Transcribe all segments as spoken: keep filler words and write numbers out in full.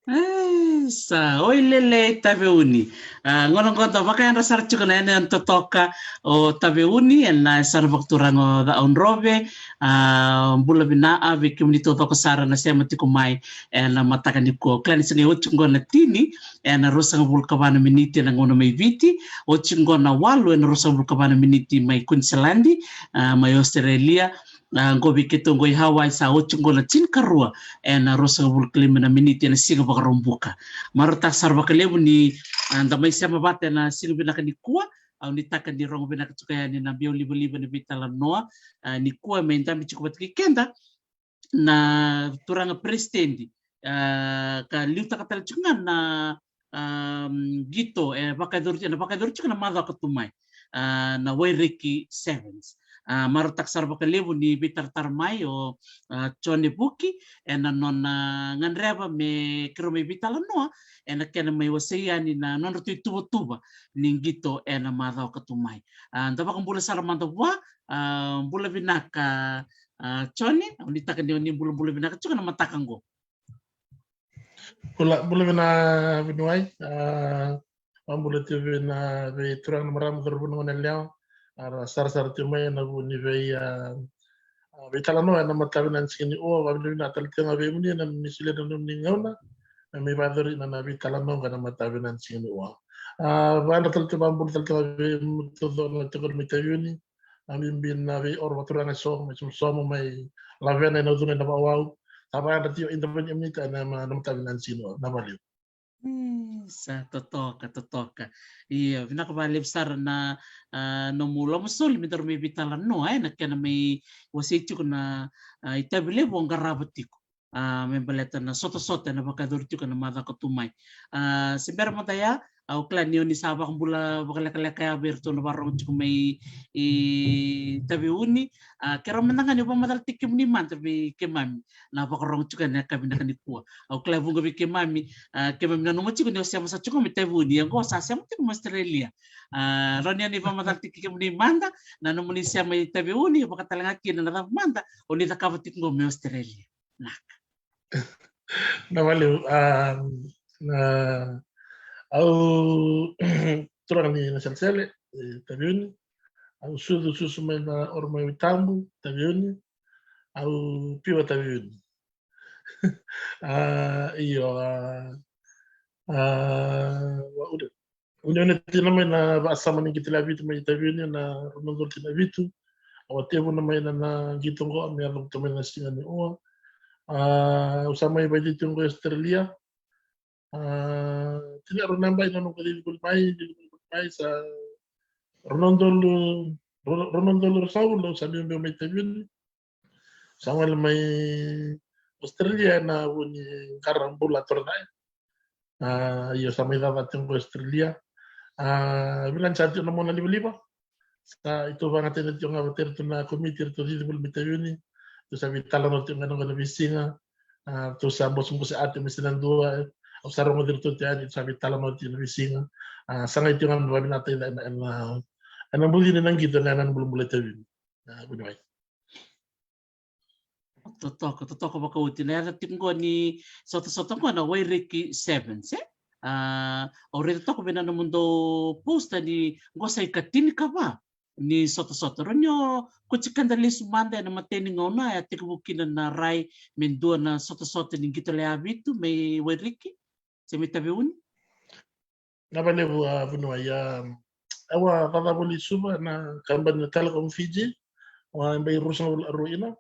E, sa oi lele Taveuni. A, gauna qo da vakayadra sara tiko na yanuyanu totoka o Taveuni ena yasana vakaturaga o Cakaudrove. A, bula vinaka vei kemuni taucoko sara na sema tiko mai ena mataka nikua. Kila ni se qai oti qo na tini ena ruasagavulu ka va na miniti ena gauna mai Viti, oti qo na walu ena ruasagavulu ka va na miniti mai Queensland, a, mai Australia. A, qo vei keitou qo i Hawaii sa oti qo na tinikarua ena ruasagavulu ka lima na miniti ena siga Vakaraubuka. Marautaka sara vakalevu ni, a, da mai sema vata ena siga vinaka nikua. Au nuitaka ni rogo vinaka tiko yani na biau livaliva ni veitalanoa. A, nikua mai dabe tiko vata kei keda na turaga peresitedi, a, ka liutaka tale tiko ga na, a, qito e vakayacori, ena vakayacori tiko na macawa ka tu mai, a, na Waireki Sevens. A, marautaka sara vakalevu ni veitaratara mai o, a, Jone Vuki ena nona gadreva me keirau mai veitalanoa ena kena mai wasei yani na nodratou ituvatuva ni qito ena macawa ka tu mai. A, da vakabula sara mada vua. A, bula vinaka, a, Jone, au nuitaka ni o ni bulabula vinaka tiko na mataka qo. Bula, bula vinaka vuniwai. A, vakabula tiko vei na, vei turaga na marama, cauravou, na goneyalewa, a, ra sarasara tiko mai ena vuku ni vei, a, a, veitalanoa ena mataka vinaka ni siga nikua. Vakavinavinaka tale tiko ga vei kemuni ena nomuni solia na nomuni gauna me mai vakayacori na, na veitalanoa qo ena mataka vinaka ni siga nikua. A, vakayadra tale tiko, vakabula tale tiko ga vei kemuni taucoko na tiko mai Taveuni, na bibi na veioro vakaturaga eso mai Somosomo, mai Lavena, ena Ucuna, ena Vaawau. Sa vakayadra tiko, eda vakanuinui tiko ena, ena mataka vinaka ni siga nikua. Na valevu. Isa, totoka, totoka. Ia, vinaka vakalevu sara na, a, nomu lomasoli me daru mai veitalanoa, e, na kena mai wasei tiko na, a, itavi levu o qarava tiko. A, me baleta na sotasota ena vakayacori tiko ena macawa ka tu mai. A, se bera mada ya, au kila ni oni sa vakabula vakalekaleka ya vei iratou na vakarorogo tiko mai i Taveuni. A, keirau mada ga ni vakamacalataki kemuni mada vei keimami na vakarorogo tiko ena yakavi vinaka nikua. Au kila e vuqa vei keimami, a, keimami nanuma tiko ni o sema sa tiko mai Taveuni, ia qo sa sema tiko mai Australia. A, rawa ni oni vakamacalataki kemuni mada na nomuni sema i Taveuni, vakatalega kina na cava mada oni cakava tiko qo mai Australia. Naka. Na vale, a, na, au turaga ni Naselesele, e, Taveuni. Au sucu susu mai na Oro mai Witabu, Taveuni. Au piwa Taveuni. A, io, a, a, wa ude. Uneune tina mai na vakasama ni qito lewe vitu mai Taveuni, na rua na udolu tini ka vitu. Au a tekivuna mai na, na qito qo me yaco mai na siga ni ua. A, au sa mai vakaitavi tiko qo i Australia. A, tini ka rua na yabaki na noqu cici voli mai, cici voli mai sa rua na udolu, rua, rua na udolu ruasagavulu au sa biubiu mai Taveuni. Sa gole mai Australia ena vu ni qara bula toro cake. A, io, sa mai cakacaka tiko qo Australia. A, vinaka ni sa tiko na monalivaliva. Sa ratou vakayagataka tiko ga vata kei iratou na komiti, ratou cici voli mai Taveuni. Ratou sa veitalanoa tiko ga ena qo na veisiga. A, ratou sa bosebose ati me sina dua. Au sa rogoci iratou tiko yani, ratou sa veitalanoa tiko na veisiga. A, sa qai tiko ga me vakavinavinakataki ena, ena, ena bucini na qito ena, ena bulabula i Taveuni. A, vuniwai. Totoka, totoka vakaoti. Na yaca tiko qo ni sotasota qo na Wairiki Sevens, e? A, au raica toka vei na nomudou posta ni qo sa ikatinikava ni sotasota. Rawa ni o kauti keda lesu mada ena imatai ni gauna e a tekivu kina na rai me dua na sotasota ni qito lewe vitu mai Wairiki se mai Taveuni? Na valevu a vuniwai, a, au a cakacaka voli i Suva na kabani na Telecom Fiji, au a yabaki ruasagavulu ka rua ina.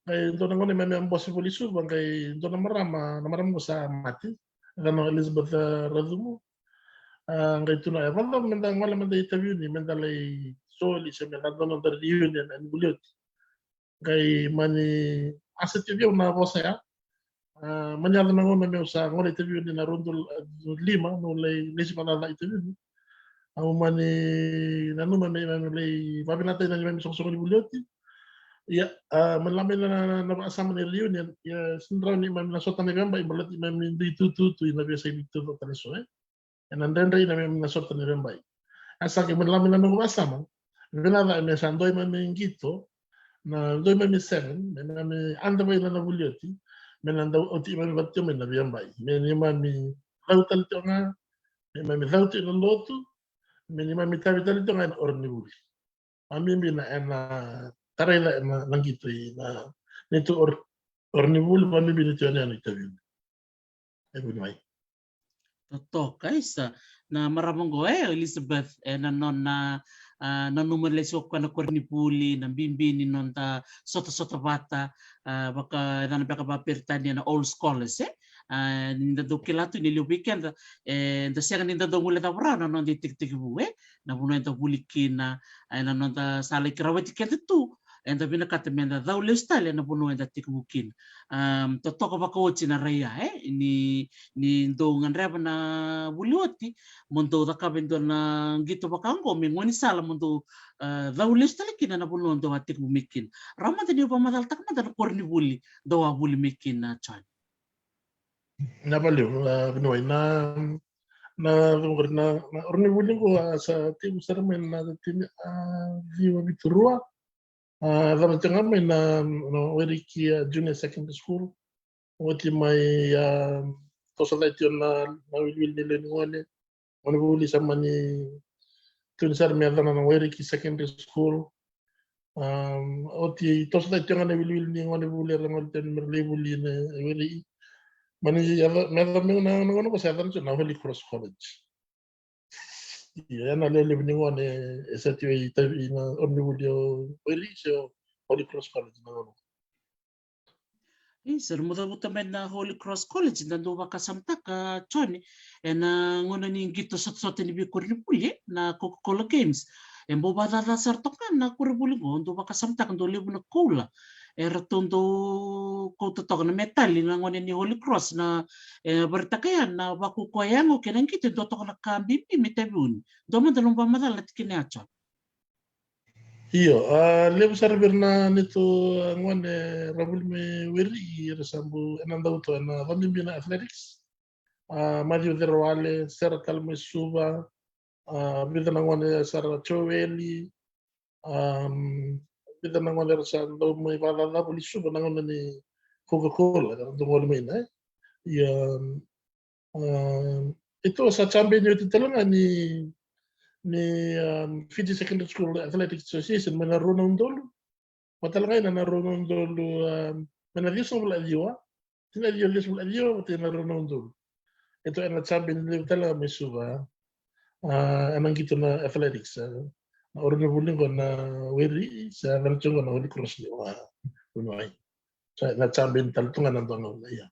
Qai dua na gauna me, me bose voli i Suva, qai dua na marama, na marama qo sa mate, yacana o Elizabeth, a, Racumu. A, qai tukuna, e, vakacava meda gole mada i Taveuni, meda lai soli se meda dua na noda reunion ena vuli oti. Qai mani asa tiko vei au na vosa ya. A, mani yaco na gauna meu sa gole i Taveuni na rua na udolu lima, meu lai lesi vakacaca i Taveuni. Au mani nanuma me, me lai vakavinavinakataki na neimami soqosoqo ni vuli oti. Ia, a, mani lako mai na, na, na vakasama ni reunion, ia, sega ni rawa ni neimami na sota na veiyabaki, baleta neimami dui tututu ena veiyasai ni tutu tale so, e. Ena dredre na neimami na sota na veiyabaki. A sa qai mani lako mai na noqu vakasama, vinaka cake me sa dua neimami qito, na dua neimami seven, me neimami adavu ina na vuli oti, me na dau oti neimami vata tiko mai na veiyabaki. Me neimami cau tale tiko ga, me neimami cau tiko ina lotu, me neimami tavi tale tiko ga ena koronivuli. Vakabibi na, ena, tarai na, na, na qito ina neitou kor-, koronivuli, vakabibi neitou yanuyanu i Taveuni. E vuniwai. Totoka, isa. Na marama qo, e, Elizabeth, e, na nona, a, nanuma lesu o koya na koronivuli, na bibi ni noda sotasota vata, a, vaka, e, na beka vakaperitania na old scholars, e. A, ni da dau kila tu ni levu vei keda, e, da sega ni da dau guilecava rawa na noda itekitekivu, e. Na vanua eda vuli kina, e, na noda sa lai kirawati keda tu, eda vinakata meda cau lesu tale ena vanua eda tekivu kina. Am, totoka vakaoti na rai ya, e, ni, ni dou gadreva na vuli oti, mo dou cakava e dua na qito vaka oqo, me gaunisala mo dou, a, cau lesu tale kina na vanua dou a tekivu mai kina. Rawa mada niu vakamacalataka mada na koronivuli dou a vuli mai kina, John. Na valevu, a, vuniwai, na, na, na, na koronivuli qo a sa tekivu sara mai na tini, a, ciwa vitu rua. A, yacana tiko ga mai na, na Wairiki, a, Junior Secondary School. Oti mai, a, toso cake tiko na, na wiliwili ni lewe ni gone. Gonevuli sa mani tukuni sara me yacana na Wairiki Secondary School. Am, oti toso cake tiko ga na wiliwili ni gonevuli era gole tiko me ra lai vuli ena Wairiki. Mani yaca, me yaca mai na, na gauna qo sa yacana tiko na Holy Cross College. Ia, ya na lewe levu ni gone e sa tiko i Taveuni, na koronivuli o Wairiki se o Holy Cross College na gauna qo. Isa, era mo cavuta mai na Holy Cross College, da dau vakasamataka, John, ena gauna ni qito sotasota ni veikoronivuli, na Coca-Cola Games. E bau vakacaca sara toka ga na koronivuli qo, dau vakasamataka, dau levu na koula eratou dau kauta toka na metali na gone ni Holy Cross, na, e vakaraitaka ya na vakaukauwa yago kei na qito e dua toka na ka bibi me taviuni. Dua mada na nomu vakamacala na tikina ya, John. Io, a, levu sara vei ira na neitou, a, gone ra vuli mai Weri, era sa bau, ena dau tu ena vakabibi na athletics. A, Matthew Cerewale, Sera tale mai Suva, a, vica na gone sara, Joeli, a, vica na gone era sa dau mai vakacaca voli Suva na gauna ni Coca-Cola, era dau gole mai na, e. Ia, a, e tu sa champion oti tale ga ni, ni, a, Fiji Secondary School Athletics Association mai na rua na udolu. Vata tale ga ina na rua na udolu, a, mai na ciwasagavulu ka ciwa. Tina ciwa, ciwasagavulu ka ciwa vata ina rua na udolu. E tu ena champion levu tale ga mai Suva, a, ena qito na athletics, a, na koronivuli qo na Weri, sa cala tu qo na Holy Cross ni wa, ni wai. Sa na champion tale tu ga na dua na gauna, ia.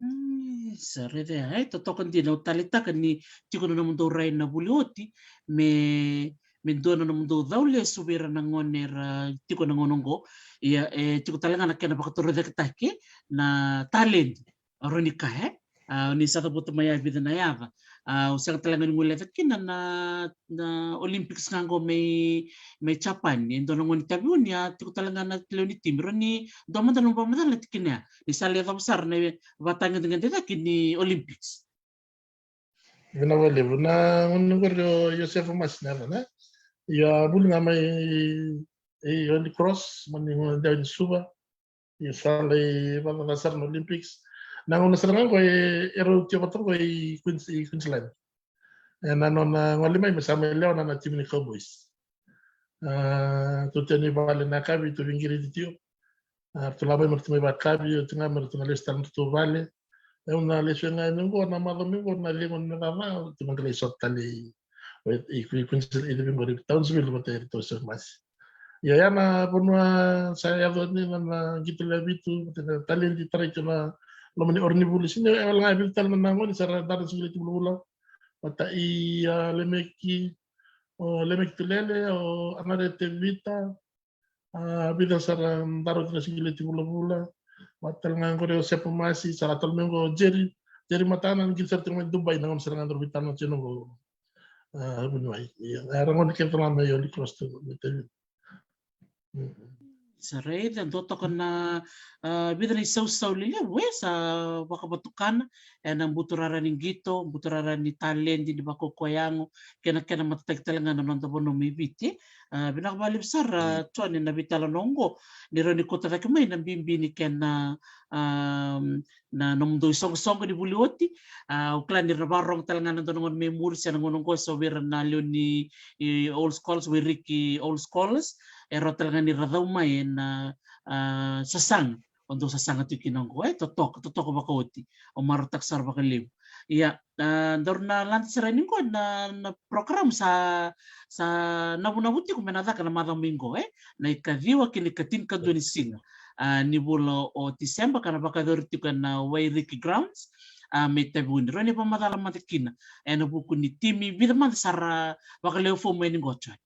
Mm, sa raica ya, e totoka dina. Au taleitaka ni tiko na nomudou rai na vuli oti me, me dua na nomudou cau lesu vei ira na gone era tiko na gauna oqo. Ia, e tiko tale ga na kena vakatorocaketaki na taledi. Au rawa ni kaya, e? A, ni sa cavuta mai ya e vica na yaca. A, au sega tale ga ni guileca kina na, na Olympics ga qo mai, mai Japan. E dua na gone taviuni a tiko tale ga na lewe ni timi. Rawa ni dua mada na nomu vakamacala na tikina ya, ni sa lai yacova sara na vakatagedegede cake ni Olympics. Vinaka vakalevu. Na gone qori o Iosefa Masi na yacana, e? Ia, vuli ga mai, e, Holy Cross, mai na gauna ni Suva. Ia sa lai vakacaca sara na Olympics. Na gauna sara ga qo e, e rau tiko vata qo i Queens-, i Queensland. Ena nona gole mai me sa mai lewa na, na timi ni Cowboys. A, ratou tiko yani vale na yakavi, ratou veiqiriti tiko. A, ratou lako mai me ratou mai vakavi, oti ga me ratou na lesu tale na ratou vale. Au na lesu ga yani qo na macawa mai qo na cegu ni macawa, ratou mai qai lai sota tale i, i, i Queensland, i Townsville vata kei ratou Iosefa Masi. Ia, ya na vanua sa yaco yani na, na qito lewe vitu, vata na taledi tarai tu na loma ni koronivuli. Sega ni wale ga e vica tale na gone sa ra dara na sigileti vulavula. Vata i, a, Lemeki, o Lemeki Tulele, o Anarete Vita, a, vica sara dara oti na sigileti vulavula. Vata tale ga qori o Sepa Masi, sa ra tale mai qo o Jerry, Jerry Matana, ni qito sara tiko mai Dubai, na gauna sara ga daru veitalanoa tiko qo. A, vuniwai. Ia, era gone kece tale ga mai Holy Cross tu, mai Tavita. Mm. Sa raica, dua toka na, a, vica na isausau lelevu e sa vakavatukana ena buturara ni qito, buturara ni taledi, ni vakaukauwa yago, kei na kena matataki tale ga na noda vanua mai Viti. A, vinaka vakalevu sara, mm, John, na veitalanoa oqo, ni rawa ni kauta cake mai na bibi ni kena, a, na nomudou isoqosoqo ni vuli oti. A, au kila ni ra na vakarorogo tale ga na dua na gone mai muri se na gauna oqo, e so vei ira na lewe ni, e, Old Scholars, Wairiki Old Scholars, e rawa tale ga ni ra cau mai ena, a, sasaga o dou sasaga tiko kina oqo, e, totoka, totoka vakaoti. Au marautaka sara vakalevu. Ia, a, daru na lade sara yani qo na, na program sa, sa navunavu tiko me na caka na macawa mai qo, e, na ikaciwa kei na ikatinikadua ni siga, a, ni vula o Tiseba, ka na vakayacori tiko ena Wairiki Grounds, a, mai Taveuni. Rawa ni vakamacala mada kina ena vuku ni timi vica mada sa ra vakalewe fomu yani qo, John.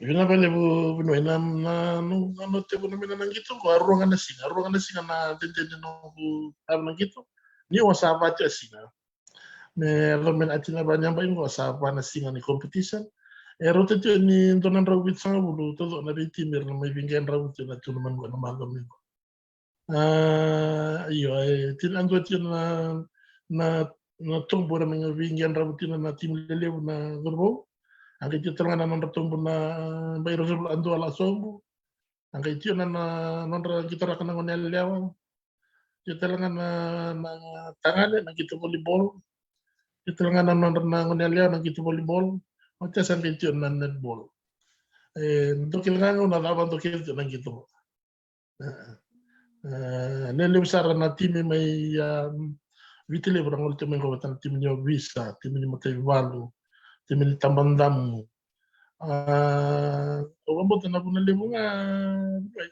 Vinaka vakalevu, vuniwai. Na, na, na, na noqu tekivu na, na qito qo, a rua ga na siga, a rua ga na siga na dede ni noqu yaco na qito. Ni o sa va tiko a siga. Me yaco mai na tini na va ni yabaki qo, sa va na siga ni competition. E rauta tiko ni dua na drau vitusagavulu taucoko na veitimi era na mai veiqaravi tiko na tournament qo na macawa mai qo. A, io, e, tini, a dua tiko na, na, na tobu era mai veiqaravi tiko na timi lelevu na Cauravou. A qai tiko tale ga na nodra tobu na, a, bai ruasagavulu, a dua lako sobu. A qai tiko na, na nodra qitoraka na gone yalewa. Tiko tale ga na, na tagane na qito volleyball. Tiko tale ga na nodra na gone yalewa na qito volleyball. Oti ya sa qai tiko na netball. E, dua kece ga na cava, dua kece tiko na qito. E, e, lelevu sara na timi mai, a, Viti Levu ra gole tiko mai qo vata na timi ni Ovisa, timi ni Mataivalu, timi ni Tabadamu. A, au vakabauta na vuna levu ga, e,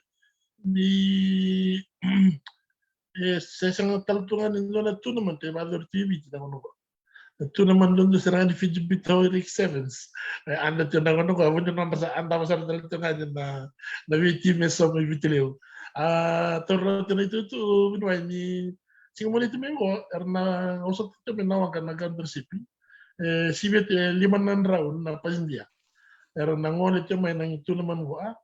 ni e se sega tale tu ga ni dua na tournament e vakayacori tu i Viti na gauna qo. Na tournament dodonu sara ga ni Fiji Bitoh Rec Sevens. E, ada tu na gauna qo, a vuni nodra sa adava sara tale tu ga ni na na veitimi e so mai Viti Levu. A taura tu na itutu Vuniwai ni siga Moniti mai qo era na osota tu mai na waqa na Gardens Shipping. E sivia tu e lima na drau na pasidia. Era na gole tu mai na tournament qo a.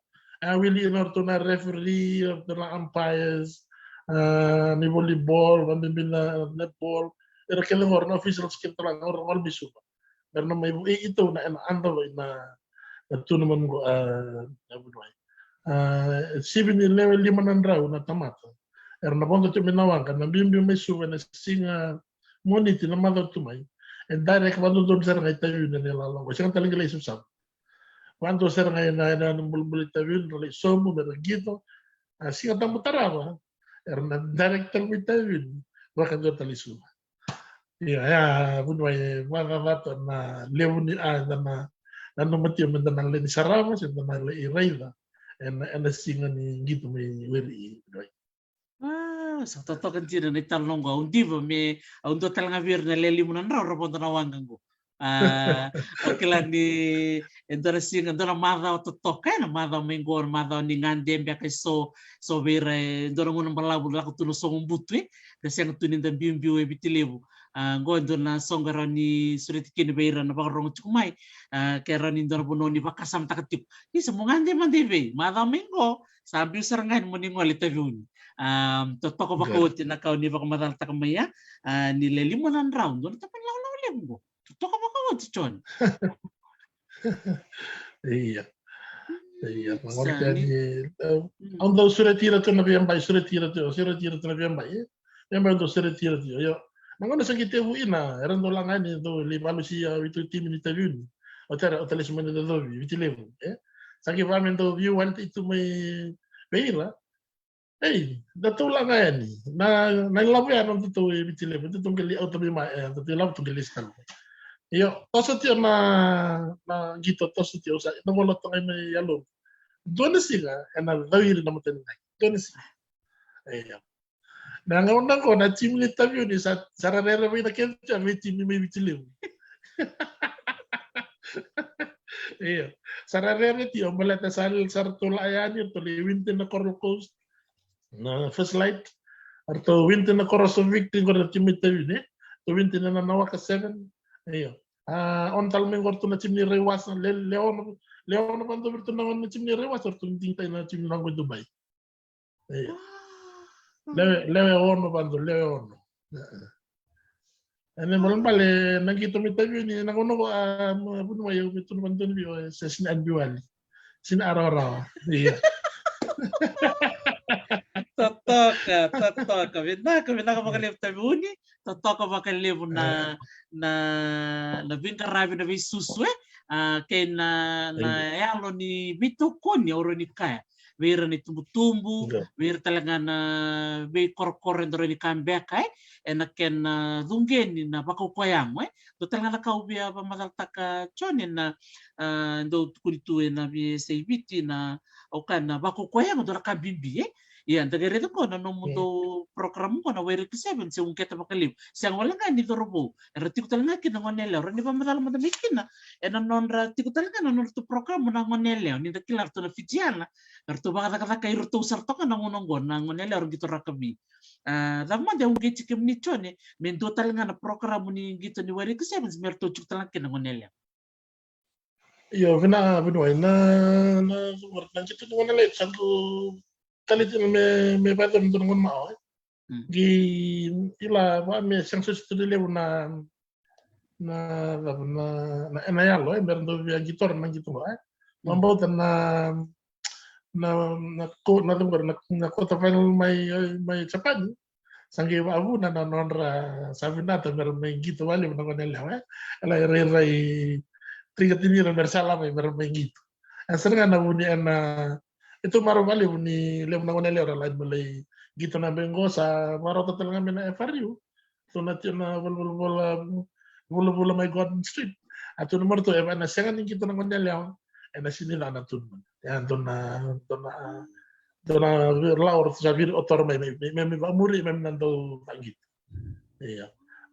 A wili ina ratou na referee, ratou na umpires, a, ni volleyball, vabibi na netball. Era kece qo era na officials kece tale ga era gole mai Suva. Era na mai vukei iratou na ena adava ina na tournament qo a Vuniwai. A sivi ni lewe lima na drau na tamata era na vodo tu mai na waqa na biubiu mai Suva ena siga Moniti na macawa tu mai. E direct vadodonu sara ga i Taveuni ena ilala qo, sega tale ga ni lai savusavu. Vadodonu sara ga ena ena bulabula i Taveuni, ra lai sobu me ra qito. A Siga Tabu tarava era na direct tale mai Taveuni vakadua tale i Suva. Ia, ia, Vuniwai, e vakacacata na levu ni a eda na nanuma tiko me da na lai ni sarava se da na lai raica ena ena siga ni qito mai Weri i Vuniwai. A, sa totoka dina na italanoa qo. Au diva me au dua tale ga vei ira na lewe lima na drau ra vodo na waqa qo. A, au kila ni e dua na siga, dua na macawa totoka, e na macawa mai qo, na macawa ni gade beka e so, so vei ira e dua na gauna balavu lako tu na sogo butu, e da sega tu ni da biubiu e Viti Levu. A, qo e dua na soqo e rawa ni sureti kina vei ira na vakarorogo tiko mai. A, ke rawa ni dua na vanua ni vakasamataka tiko. Isa, mo gade mada i vei? Macawa mai qo sa biu sara ga yani mo ni gole Taveuni. A, totoka vakaoti na ka o ni vakamacalataka mai ya. A, ni lewe lima na drau, dua na taba ni lakolako levu qo. Totoka vakaoti, John. Ia. Ia, na gona ni au dau sureti ira tu na veiyabai, sureti ira tu, sureti ira tu na veiyabai. E veiyabai au dau sureti ira tu. Io. Na gona sa qai tevu ina, era dau laga yani, dau lai valusi a vitu timi ni Taveuni. O tera, o tale sumani da dovi Viti Levu, e? Sa qai va me dau viu wale tu mai vei ira. Ei, da tou laga yani. Na na ilavo ya na datou e Viti Levu, datou qai lai auta mai ma, e, datou ilavo tou qai lai sitalo. Io, toso tio na na qito, toso tio sa na vola toka mai yalo. Dua na siga ena cau iri na mataniqai. Dua na siga. Io. Na gauna qo na timi ni Taveuni sa sa ra rere mai na kece tio a vei timi mai Viti Levu. Io. Sa ra rere tio baleta sa sa ratou la yani, ratou lai win tiko na Coral Coast. Na First Light. Ratou win tiko na Coral Coast Victory, qo na timi Taveuni. Ratou win tiko na Nawaka Seven. Io. A, on tale mai qo ratou na timi ni Raiwasa, le le ono, le ono vakadovi ratou na timi ni Raiwasa, ratou digitaki na timi ni Lagoi Dubai. Io. Lewe lewe ono vado, lewe ono. E. Ena ibalebale na qito mai Taveuni na gauna qo a Vuniwai, au via tukuna vata donu vei au, e se sini ani biwali. Sini arawarawa. Ia. Totoka, totoka. Vinaka, vinaka vakalevu Taveuni. Totoka vakalevu na na na veiqaravi, na veisusu, e. A, kei na na yalo ni veitokoni au rawa ni kaya vei ira na itubutubu, vei ira tale ga na veikorokoro e dau rawa ni ka beka, e, ena kena cuqeni na vakaukauwa yago, e. Dua tale ga na ka au via vakamacalataka, John, ena, a, dau tukuni tu ena veiyasai Viti na, au kaya na vakaukauwa yago dua na ka bibi, e. Ia, da qai raica qo na nomudou program qo na Waireki Sevens, se uqeta vakalevu. Sega wale ga ni cauravou, era tiko tale ga kina na goneyalewa, rawa ni vakamacala mada mai kina ena nodra tiko tale ga na nodratou program na goneyalewa, ni da kila ratou na Fijiana, eratou vakacakacaka iratou sara toka na gauna oqo na goneyalewa era qito rakavi. A, cava mada e uqeti kemuni John me dua tale ga na program ni qito ni Waireki Sevens me ratou tiko tale ga kina na goneyalewa? Io, vinaka Vuniwai, na na na qito ni goneyalewa sa dau taleitaka me me vakayacori dua na gauna mai, e. Qai ila va me sega soti tu ni levu na na na na ena yalo, e, me ra dau via qitora na qito qo, e. Vakabauta na na na ko na cava qori na na quarter final mai mai Japani. Sa qai vakavuna na nodra sa vinata me ra mai qito vakalevu na goneyalewa, e. Ela e rairai tiko tini ira me ra sa la mai me ra mai qito. E sara ga na vuni ena e tu maro vakalevu ni levu na goneyalewa ra lai me lai qito na bai qo sa vakarota tale ga me na F R U. Tu na tio na vulavula vulavula mai Gordon Street. A tu na maratou e va na sega ni qito na goneyalewa ena sini la na tu na. E a dua na dua na dua na lawa o sa viri o toro mai, me, me, me, me vamuri, me, me na dau vaqiti. Ia.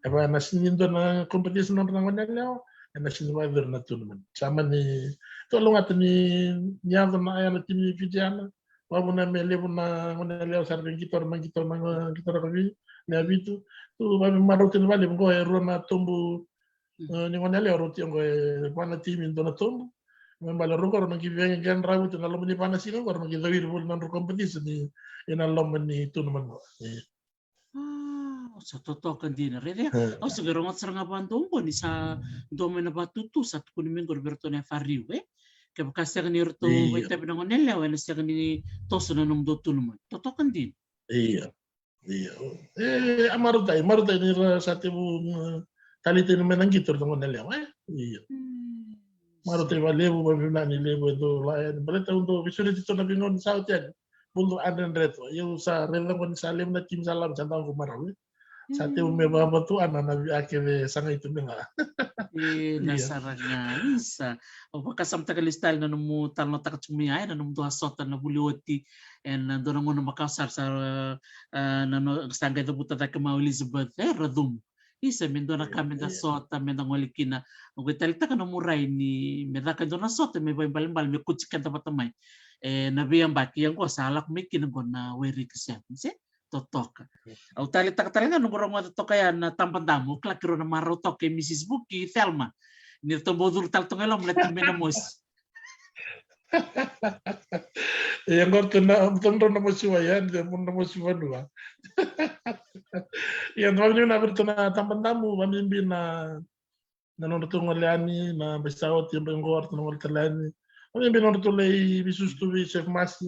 E va na sini dua na competition na gone yalewa, e na sini vacuri na tournament. Sa mani, to longata ni, ni yaco na aya na timi ni Fijiana, vavuna me levu na gone yalewa sa rei qitora, ma qitora, ma qitora ka vi, ni a vitu. Tu va me marau tini vale, qo e rua na tobu, e, ni gone yalewa rau tiko qo e va na timi dua na tobu. Me bale rau qo rau na qi vege qe na ravuti na loma ni va na siga qo rau na qi cawiri voli na rau competition ni, ina loma ni tournament qo. E. Wow, sa totoka dina. Raica, au sa qai rogoca sara ga vadou qo ni sa dua mai na vatutu sa tukuni mai qori vei iratou na F R U, e? Kevaka sega ni ratou, io, vakaitavi na gone yalewa, ena sega ni toso na nomudou tournament. Totoka dina. Io. Io. E, a marautai, marautai ni ra sa tevu, mm, taleitaki mai na qito iratou na gone yalewa, e? Io. Mm. Marautai valevu, vavinavinaka ni levu e dou la yani. Baleta au dau veisureti tu na veigauna sa oti yani. Bau dau adredre tu. Ia au sa raica qo ni sa levu na timi sa lako, sa dau qo marau, e. Sa tevu me vavatuana na via kece sa qai tu me ga. E, na sara ga, isa. Au vakasamataka lesu tale na nomu talanoataka tiko mai, e, na nomudou a sota na vuli oti. E na dua na gauna makawa sara sa, e, na no, sa qai cavuta cake mai o Elizabeth, e, Racumu. Isa, me dua na ka me da sota, me da gole kina. Au qai taleitaka na nomu rai ni me caka e dua na sota me vakaibalebale me kauti keda vata mai. E, na veiyabaki, ia qo sa lako mai kina qo na Wairiki Sevens, e? Totoka. Au taleitaka tale ga noqu rogoca toka ya na Tabadamu, au kila keirau na marau toka e Mrs Vuki, Thelma. Ni ratou bau curu tale toka e loma na timi na mosi. Ia, qori tu na, tu na drau na mosi wai, e, de mo na mosi vanua. Ia, dua vini na vei ratou na Tabadamu, vakabibi na, na nodratou gole yani, na bai sa oti, bai qo ratou na gole tale yani. Vakabibi na nodratou lai veisusu tu vei Chef Masi.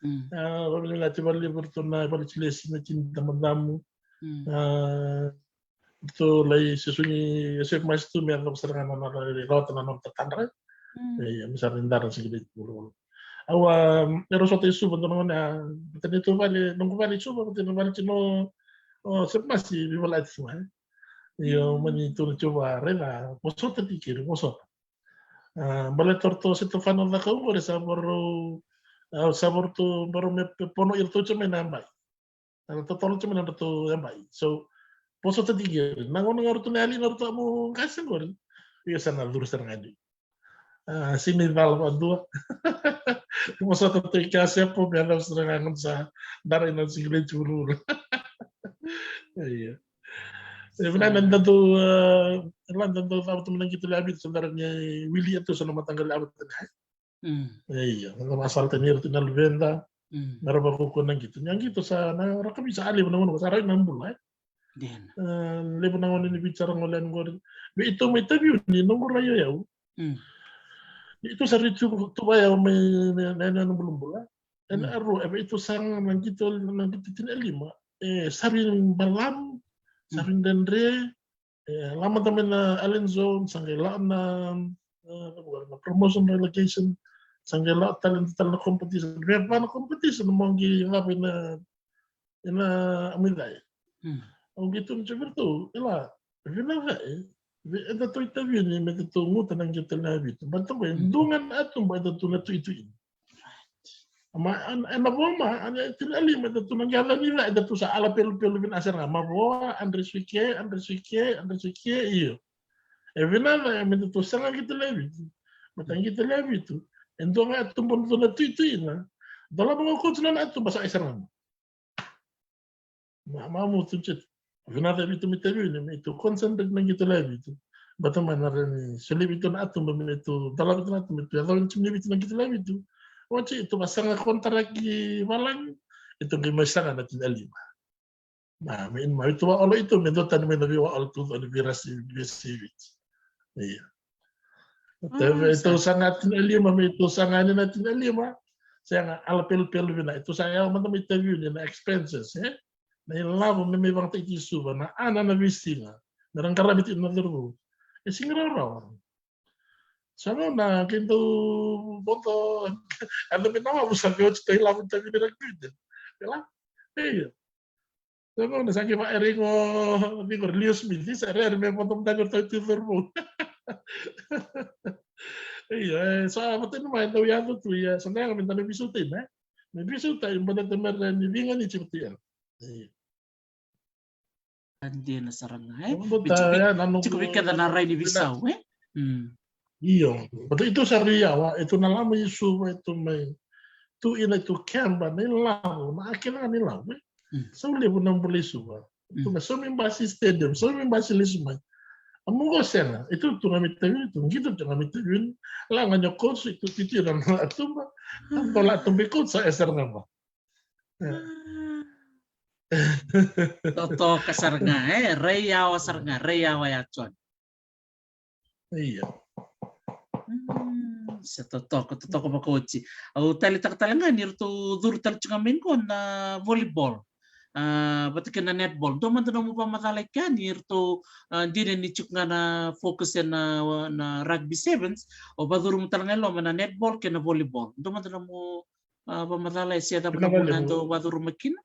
Mm. A, vakabibi na ti vale vei ratou na vale tilesi na timi Tabadamu. Mm. A, ratou lai susugi Chef Masi tu me yacova sara ga na, na, na, rawata na nona tatadra. Mm. E, ia, me sa rui dara na sigileti vulavula. Au a, e rau sota i Suva, dua na gone, a, baleta ni tou vale, noqu vale i Suva, baleta ni vale tiko o Chef Masi, veivalati tu ga, e. Io, mm, mani tu na tiko va, raica, mo sota tiko keri, mo sota. A, baleta o ratou Setefano Cakau qori sa varau, a, sa varau tu, varau me pe-, pono iratou tiko mai na yabai. Era totolo tiko mai na nodratou yabai. So, vosota tiko keri. Na gauna ga ratou na yali na nodratou yamu qase qori. Io, sa na curu sara ga ni. A, sini cala vadua. Vosota tu i qase po me yacova sara ga gauna sa dara i na sigileti vulavula. Io. E vinaka na datou, e, la datou cava tu mai na qito lewe vitu sa dara ni wili tu sa na mataqali ava tani. Mm. Io, na vakasala tani ira tu na luveda. Mm. Me ra vakaukauwa na qito. Ni a qito sa na rakavi sa a levu na gauna sa rai na bula, e. Dina. E, levu na gauna ni Viti sa ra gole yani qori. Vei ito mai Taveuni, noqu rai o yau. Mm. Ni ito sa ri tu, tu va yau mai na, na, na, na bulabula. E na, mm, aro, e vei ito sa na qito, na qito tini e lima. E, sa ri balamu, sa ri, mm, dredre, e, la mada mai na Allen Zone, sa qai la na, na, na promotion relegation, sa qai la tale, tale na competition. Veva na competition, mo qai lava ina, ina Amuicai. Mm. Au qai tukuna tiko vei ratou, e la, vinaka e, vei edatou i Taveuni, me datou guta na qito lewe vitu. Baleta qo, mm, dua ga na atuba edatou na tuitui. Ma, e na, e na vo ma, e na tini e lima, edatou na qai yaco ni ca, edatou sa ala pelupelu vina sara ga. Mavoa, Andre Suike, Andre Suike, Andre Suike, io. E vinaka, e me datou saga qito lewe vitu. Ma ta qito lewe vitu. E dua ga e tuba na dua na tuitui na. Dola mo koto na atuba sa i sara ga. Ma, ma mo tu jit. Vinaka vei ito mai Taveuni, me ito concentrate na qito lewe vitu. Baleta mai na reni, soli vei ito na atuba me ito, dola vei ito na atuba me ito, yaco ni timi ni Viti na qito lewe vitu. Oti ito vasaga kontaraki valagi, ito qai mai saga na tini e lima. Ma, me, ma ito vaolo ito, me dua tani mai na veivaolo tu, ni veirasi, veirasi Viti. Io. Ito, ah, ito sa saga tini e lima, me ito saga ni na tini e lima. Sega, ala pelupelu vina. Ito sa yawa mada mai Taveuni na expenses, e? Na ilavo me mai vakatai ki Suva, na ana na veisiga. Me ra qaravi tiko na cauravou. E sega ni rawarawa. Sa gauna keitou vodo, eda mai na wavu sa veioti tou ilavo Taveuni Rugby Union. Kila? Io. Sa gauna sa qai vakaere iko, iko Leo Smith, sa rere me vodo mada ni o ratou tu cauravou. Io, e, sa vata ni mai dau yaco tu, ia, sa na yaga me da na veisau tei, ne? Ni veisau tai, baleta me ra ni veiganiti vata ya. Io. Dina sara ga, e? Baleta ya na noqu, tiko vei keda na rai ni veisau, e? Mm. Io. Baleta i tu sara i Yawa, i tu na lama i Suva, i tu mai, tu ina, i tu Kemba, na ilavo, na akina ga na ilavo, e? Mm. Sau levu na bula i Suva. Tu na Saumi Basi Stadium, Saumi Basi lesu mai. A mugo sega, i tu tu ga mai Taveuni, tu qito tu ga mai Taveuni. La ga ni o coach, i tu titi na na tuba. A dola tuba i coach sa e sara ga ba. Totoka sara ga, e, rai Yawa sara ga, rai Yawa ya John. Io. Mm, sa totoka, totoka vakaoti. Au taleitaka tale ga ni ratou curu tale tiko ga mai qo na volleyball. A, vata kei na netball. Dua mada nomu vakamacala i kea ni ratou, a, dina ni tiko ga na focus ena, na rugby sevens, o vacuru mu tale ga i loma na netball kei na volleyball. Dua mada nomu, a, vakamacala e se cava na vuna e dau vacuru mai kina?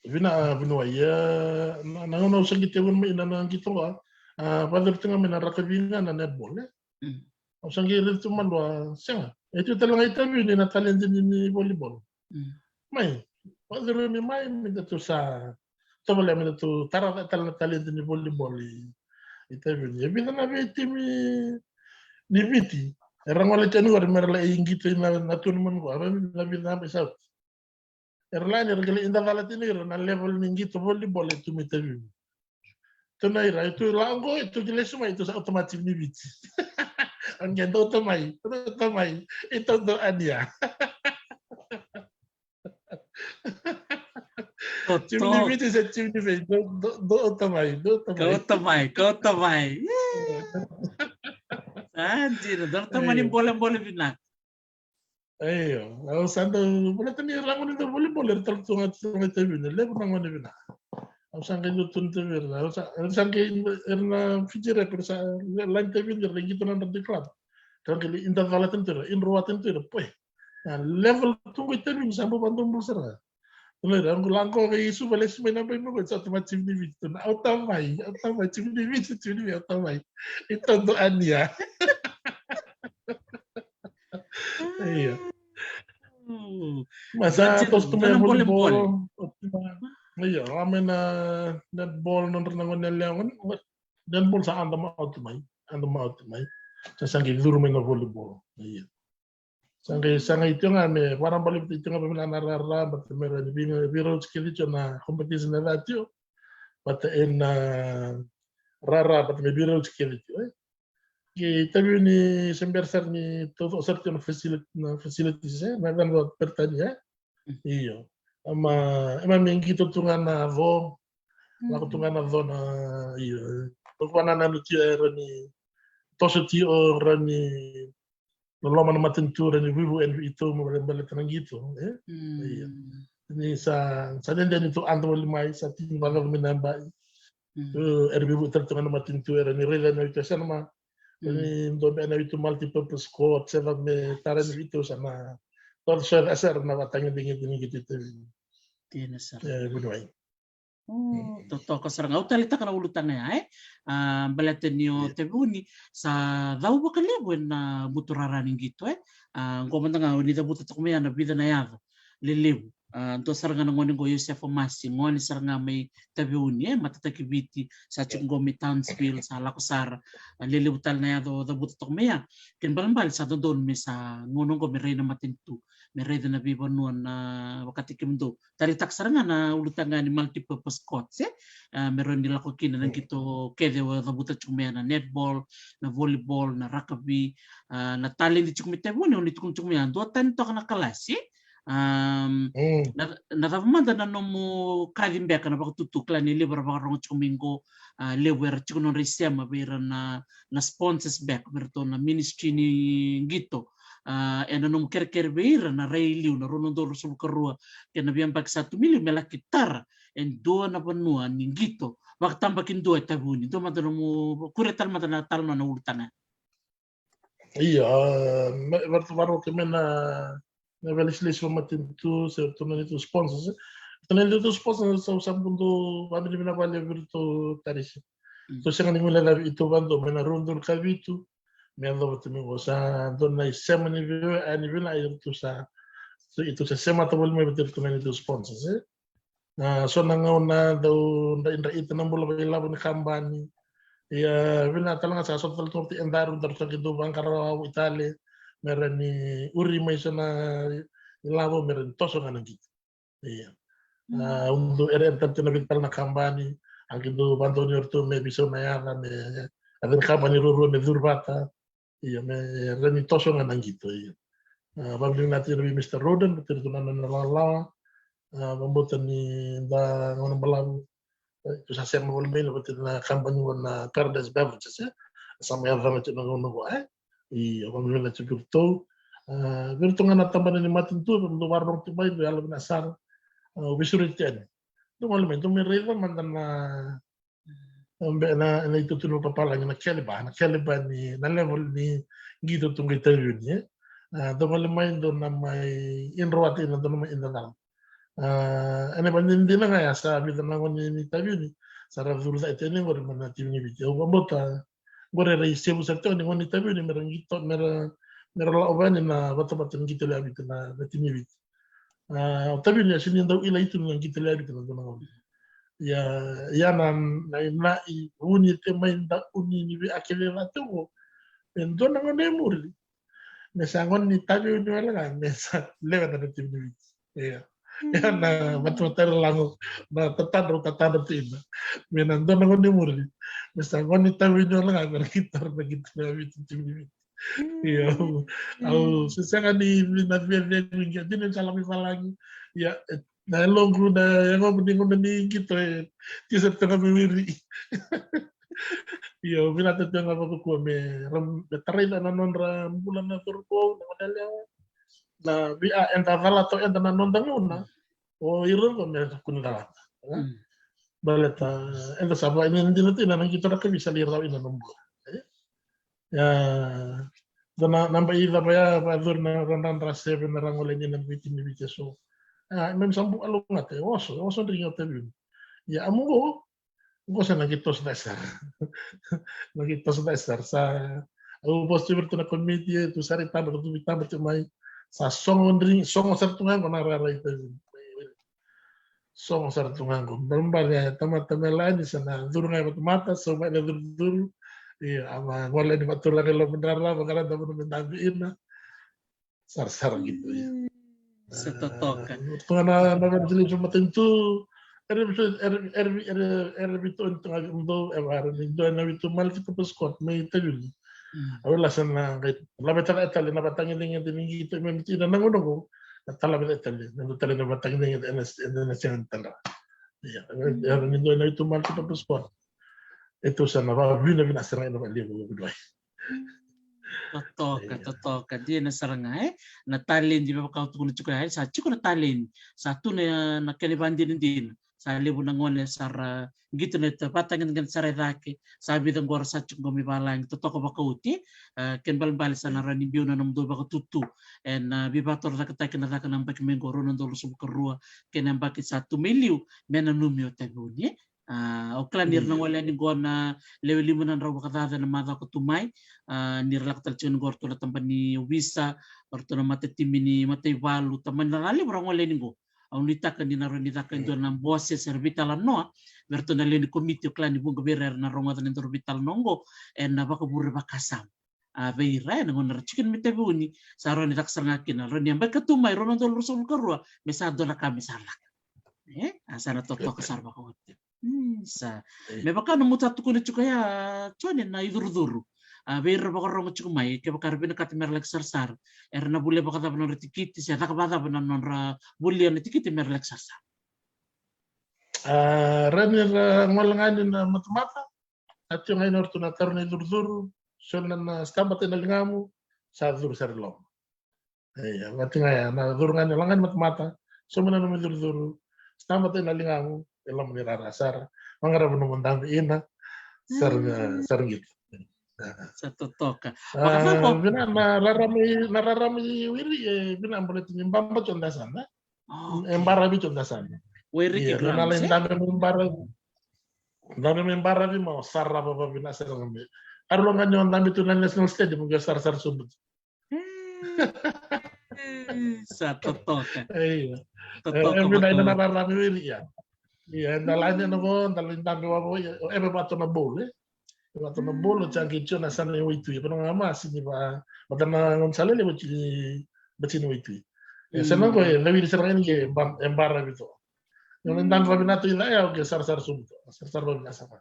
Vina, a, vuniwai, e, na, na gauna au sa qito vuni mai na, na qito ga, a, vacuru tiko ga mai na rakavi ga na netball, e. Mm. Au sa qai raica tu malua, sega. E tu tale ga i Taveuni na talent ni, ni volleyball. Mm. Mai, vacuru mai, mai, me datou sa tovolea me datou tara tale na talent ni volleyball i, i Taveuni. E vica na vei timi ni Viti era gole tiko yani qori me ra lai qito ina, na tournament qo, era na vica na vei South. Era lai ni ra qai lai idacala tiko ni ira na level ni qito volleyball e tu mai Taveuni. Tu na ira, e tu lako qo, e tu qai lesu mai, e tu sa automatic ni Viti. Au qai dou ta mai, dou ta mai, e tu dou ania. Timi ni Viti se timi ni Viti, dou, dou, dou ta mai, dou ta mai. Kau ta mai, kau ta mai. Sa dina, dou ta mai ni bolebole vinaka. Io, au sa dau, baleta ni ra gone ni volleyball, era tale tu ga tu ga i Taveuni, levu na gone vinaka. Au sa qai dau tu ni Taveuni, au sa, era sa qai, era na Fiji Rep, era sa, lai Taveuni, era qito na nodra club. Era qai idacala tani tu ira, idroa tani tu ira, poi. Na level tu qo i Taveuni, sa bau vadobula sara. Io, au qai lako qo i Suva lesu mai na bai mai qo, sa tu mai timi ni Viti, tu na au ta mai, au ta mai, timi ni Viti, timi ni Viti, au ta mai. E tu dou ania. Io. Mm. Mas sa toso tu mai na volleyball. Io, a mai na netball, nodra na gone yalewa, netball sa anda ma oti mai, anda ma oti mai. Sa sa qai curu mai na volleyball. Io. Sa qai, sa qai tiko ga me vakarabalovi tiko ga vei na rara, baleta me ra ni vei, veirauti kece tiko na competition e ca tiko. Baleta ena rara, baleta me veirauti kece tiko, e. Qai Taveuni se bera sara ni tauca sara tiko na facility, na facilities, e, na yacana vakaperitania, e. Io. Ama, ema me qito tu ga na co, lako tu ga na co na, io. Toka vanananu tiko era ni toso tiko, ra ni loloma na matanitu, ra ni vuivu yani vei iratou me baleta na qito, e? Mm. Io. Ni sa, sa dede ni tou anda voli mai, sa tini vakacaca mai na yabaki. Mm. Era vuivu tale tu ga na matanitu, era ni raica na vitu, sa na ma, mm, ni dua beka na vitu multi-purpose court, se cava me tara ni vitu, sa na, tou sa na, sa na vatagedegede ni qito i Taveuni. Dina sara. E, vuniwai. O, totoka sara ga. Au taleitaka na ulutaga ya, e? A, baleta ni o Taveuni sa cau vakalevu ena buturara ni qito, e? A, qo mada ga ni cavuta toka mai ya na vica na yaca lelevu. A, dua sara ga na gone qo, Iosefa Masi, gone sara ga mai Taveuni, e? Matataki Viti, sa tiko qo mai Townsville, sa lako sara. A, lelevu tale na yaca o cavuta toka mai ya. Kena ibalebale sa dodonu me sa gauna qo me rai na matanitu, me raica na veivanua na vakataki kemudou. Taleitaka sara ga na ulutaga ni multi-purpose courts, e? A, me rawa ni lako kina na qito kece o cavuta tiko mai ya, na netball, na volleyball, na rakavi, a, na taledi tiko mai Taveuni, o ni tukuna tiko mai ya, dua tani toka na kalasi, e? A, na, na cava mada na nomu kaci beka na vakatutu, kila ni levu era vakarorogo tiko mai qo, a, levu era tiko nodra isema vei ira na, na sponsors beka, vei iratou na ministry ni qito, a, ena nomu kerekere vei ira na rai liu na rua na udolu ruasagavulu ka rua kei na veiyabaki sa tu mai liu me laki tara e dua na vanua ni qito vakatabakidua e Taveuni. Dua mada nomu, kuria tale mada na talanoa na ulutaga. Io, a, me, vaka, vaka kei me na, na veilesilesi vakamatanitu, se tu na neitou sponsors, e. Tu na neitou sponsors, sa, sa budu vavinavinaka vale vei iratou, Tarisi. Mm. Tou sega ni guilecavi iratou vakadua mai na rua na udolu ka vitu me yacova tu mai qo, sa dua na isema ni veiwekani vinaka iratou sa, So, ito se semata voli mai vata iratou na neitou sponsors, e? A, so na gauna dau dra, dra ita na bula vakailavo ni kabani. Ia, vinaka tale ga sa sota tale tu iratou e daru, daru sa qai dau vaqara au i tale, me ra ni uri mai so na ilavo, me ra ni toso ga na qito. Ia. A, au dau ereere tale tu na vica tale na kabani, a qai dau vadonui iratou me veisau na yaca, me, a, na kabani ruarua me curu vata. Ia, me ra ni toso ga na qito, ia. A, vakavinavinaka tiko vei Mister Roden, vata iratou na nona lawalawa. A, vakabauta ni da gauna balavu, e, tou sa sema voli mai na vata na kabani vua na Paradise Beverages, e. Sa mai yacana tiko na gauna qo, e. Ia, vakavinavinaka tiko vei iratou. A, vei iratou ga na tabana ni matanitu, dou vakarorogo tiko mai, dou yalovinaka sara. A, au veisureti yani. Dou gole mai, dou mai raica mada na, na, na itutu ni papalagi na kelepa, na kelepa ni, na level ni qito tu qai Taveuni, e. A, dou gole mai, dou na mai idroa tiko, dou na mai idroa. A, ena vanidina ga ya sa vica na gone ni Taveuni sa ra curu cake tiko yani qori mai na timi ni Viti. Au vakabauta qori era isevu sara tiko ni gone ni Taveuni me ra qito, me ra, me ra lako vani na vatavata ni qito lewe vitu na, na timi ni Viti. A, o Taveuni a sega ni dau ilai tu na qito lewe vitu na dua na gauna. Ia, ia na, na, na i vuni te mai da uni ni vei a kele na tiko. E dua na gauna e muri. Me sa gone ni Taveuni wale ga, me sa lewe na timi ni Viti. Ia. Ia na matamatara lago, na tatadra, tatadra tina. Me na dua na gone muri. Me sa gone ni Taveuni wale ga, me na qito, me na qito na Viti, timi ni Viti. Ia. Au, se sega ni, ni na via via ni qito, dina sa lako i valagi. Ia, e, na yaloqu, na yagoqu ni gauna ni qito, e, tisa toka me wiri. Io, vinaka tiko ga vakakua me ra, me tarai na nodra bula na cauravou, na goneyalewa. Na vei a eda calata o eda na noda gauna. O ira qo me kua ni calata. Baleta eda sa vakaidinadina tu ina na qito rakavi sa lai rawa ina na bula. Ia, dua na, na bai cava ya, vakayacori na radradra seve na ra gole ni na Viti ni Viti eso. Ia, me sa bau alougata, oso, oso dri ga o Taveuni. Ia, a muqo, qo sa na qai toso cake sara. Na qai toso cake sara. Sa, au vosa tu vei iratou na komiti, tu sara i tabra, tu vei tabra tu mai. Sa sogo dri, sogo sara tu ga qo na rara i Taveuni. Sogo sara tu ga qo. Balebale, e, tamata me lani sa na curu ga i matamata, sa mai na curucuru. Ia, a ma gole ni vaturaga i loma ni rara, vaqara na vanua me dabe ina. Sarasara qito, ia. Sa totoka. Toka na, na veisilei so matanitu. Era, era, era, era, era veitou ni toka mudou, e vara ni dua na veitou multi-purpose court mai Taveuni. Au lasa na qai laveta e tale na vatagedegede ni qito mai Viti na gauna qo. Na talaveta e tale, na dua tale na vatagedegede ena, ena sega ni tadra. Ia, era ni dua na veitou multi-purpose court. E tou sa na vakavinavinaka sara ga ena vakalevu, vakalevu. Totoka, totoka. Dina sara ga, e? Na taledi, me vaka au tukuna tiko ya, e? Sa tiko na taledi. Sa tu na, na kena ivakadinadina. Sa levu na gone sa ra qito na ita vatagedegede sa ra i cake. Sa vica qo ra sa tiko qo mai valagi. Totoka vakaoti, e? A, kena balebale sa na rawa ni biu na nomudou vakatutu. Ena, a, veivakatorocaketaki na caka na yabaki mai qo rua na udolu ruasagavulu ka rua. Kei na yabaki sa tu mai liu, me nanumi o Taveuni, e? A, au kila ni ra na gole yani qo na lewe lima na drau vakacaca ena macawa ka tu mai. A, ni ra lako tale tiko yani qo o ratou na tabana ni ovisa, o ratou na matatimi ni mataivalu, tabana ni cakacaka levu ra gole yani qo. Au nuitaka ni na rawa ni caka e dua na bose se ra veitalanoa vei ratou na lewe ni komiti, au kila ni vuqa vei ira era na rogoca na nodaru veitalanoa qo ena vakavure vakasama. A, vei ira ena gauna ra tiko mai Taveuni, sa rawa ni caka sara ga kina, rawa ni yabaki ka tu mai, rua na udolu ruasagavulu ka rua, me sa dua na ka me sa laka. E, a sa na totoka sara vakaoti. Mm, sa. Me vaka na nomu tukuna tiko ya, Jone, na icurucuru. A, vei ira vakarogo tiko mai, kevaka era vinakata me ra laki sarasara, era na volia vakacava na nodra tikiti, se caka vakacava na nodra volia na tikiti me ra laki sarasara. A, rawa ni ra gole ga yani na matamata, sa tiko ga yani o ratou na taro na icurucuru, so na, na stamp vata ina ligamu, sa curu sara i loma. Ia, vati ga ya, na curu ga yani, lako ga yani matamata, so mai na nomu icurucuru, stamp vata ina ligamu, e loma ni rara sara, vaqara nomu dabe ina, sara, sara qito. Sa totoka. A, vinaka na rarama i, na rarama i Wiri, e, vinaka baleta ni baba tiko da sana. E baravi tiko da sana. Wiri ki grounds, e? Dabe mai bara, dabe mai baravi, ma o sarava vakavinaka sara ga mai. Aru loga ni o dabe tu na National Stadium, qo sarasara sobu tu. Sa totoka. Ia. Totoka. E vina ina na rarami wiri ia. Ia, da lai ni na vo, da lai dabe wavo ia, e vei vato na bolo, e. E vato na bolo, sa qi tio na sana e waitui, e vana ga masi ni va, vata na gona sa lele vati ni, vati ni waitui. E sa na qo, e na wiri sara ga ni qe, e bara vito. Ia na dana vavinato i na e, au qe sarasara sobu to, sarasara vavina sara.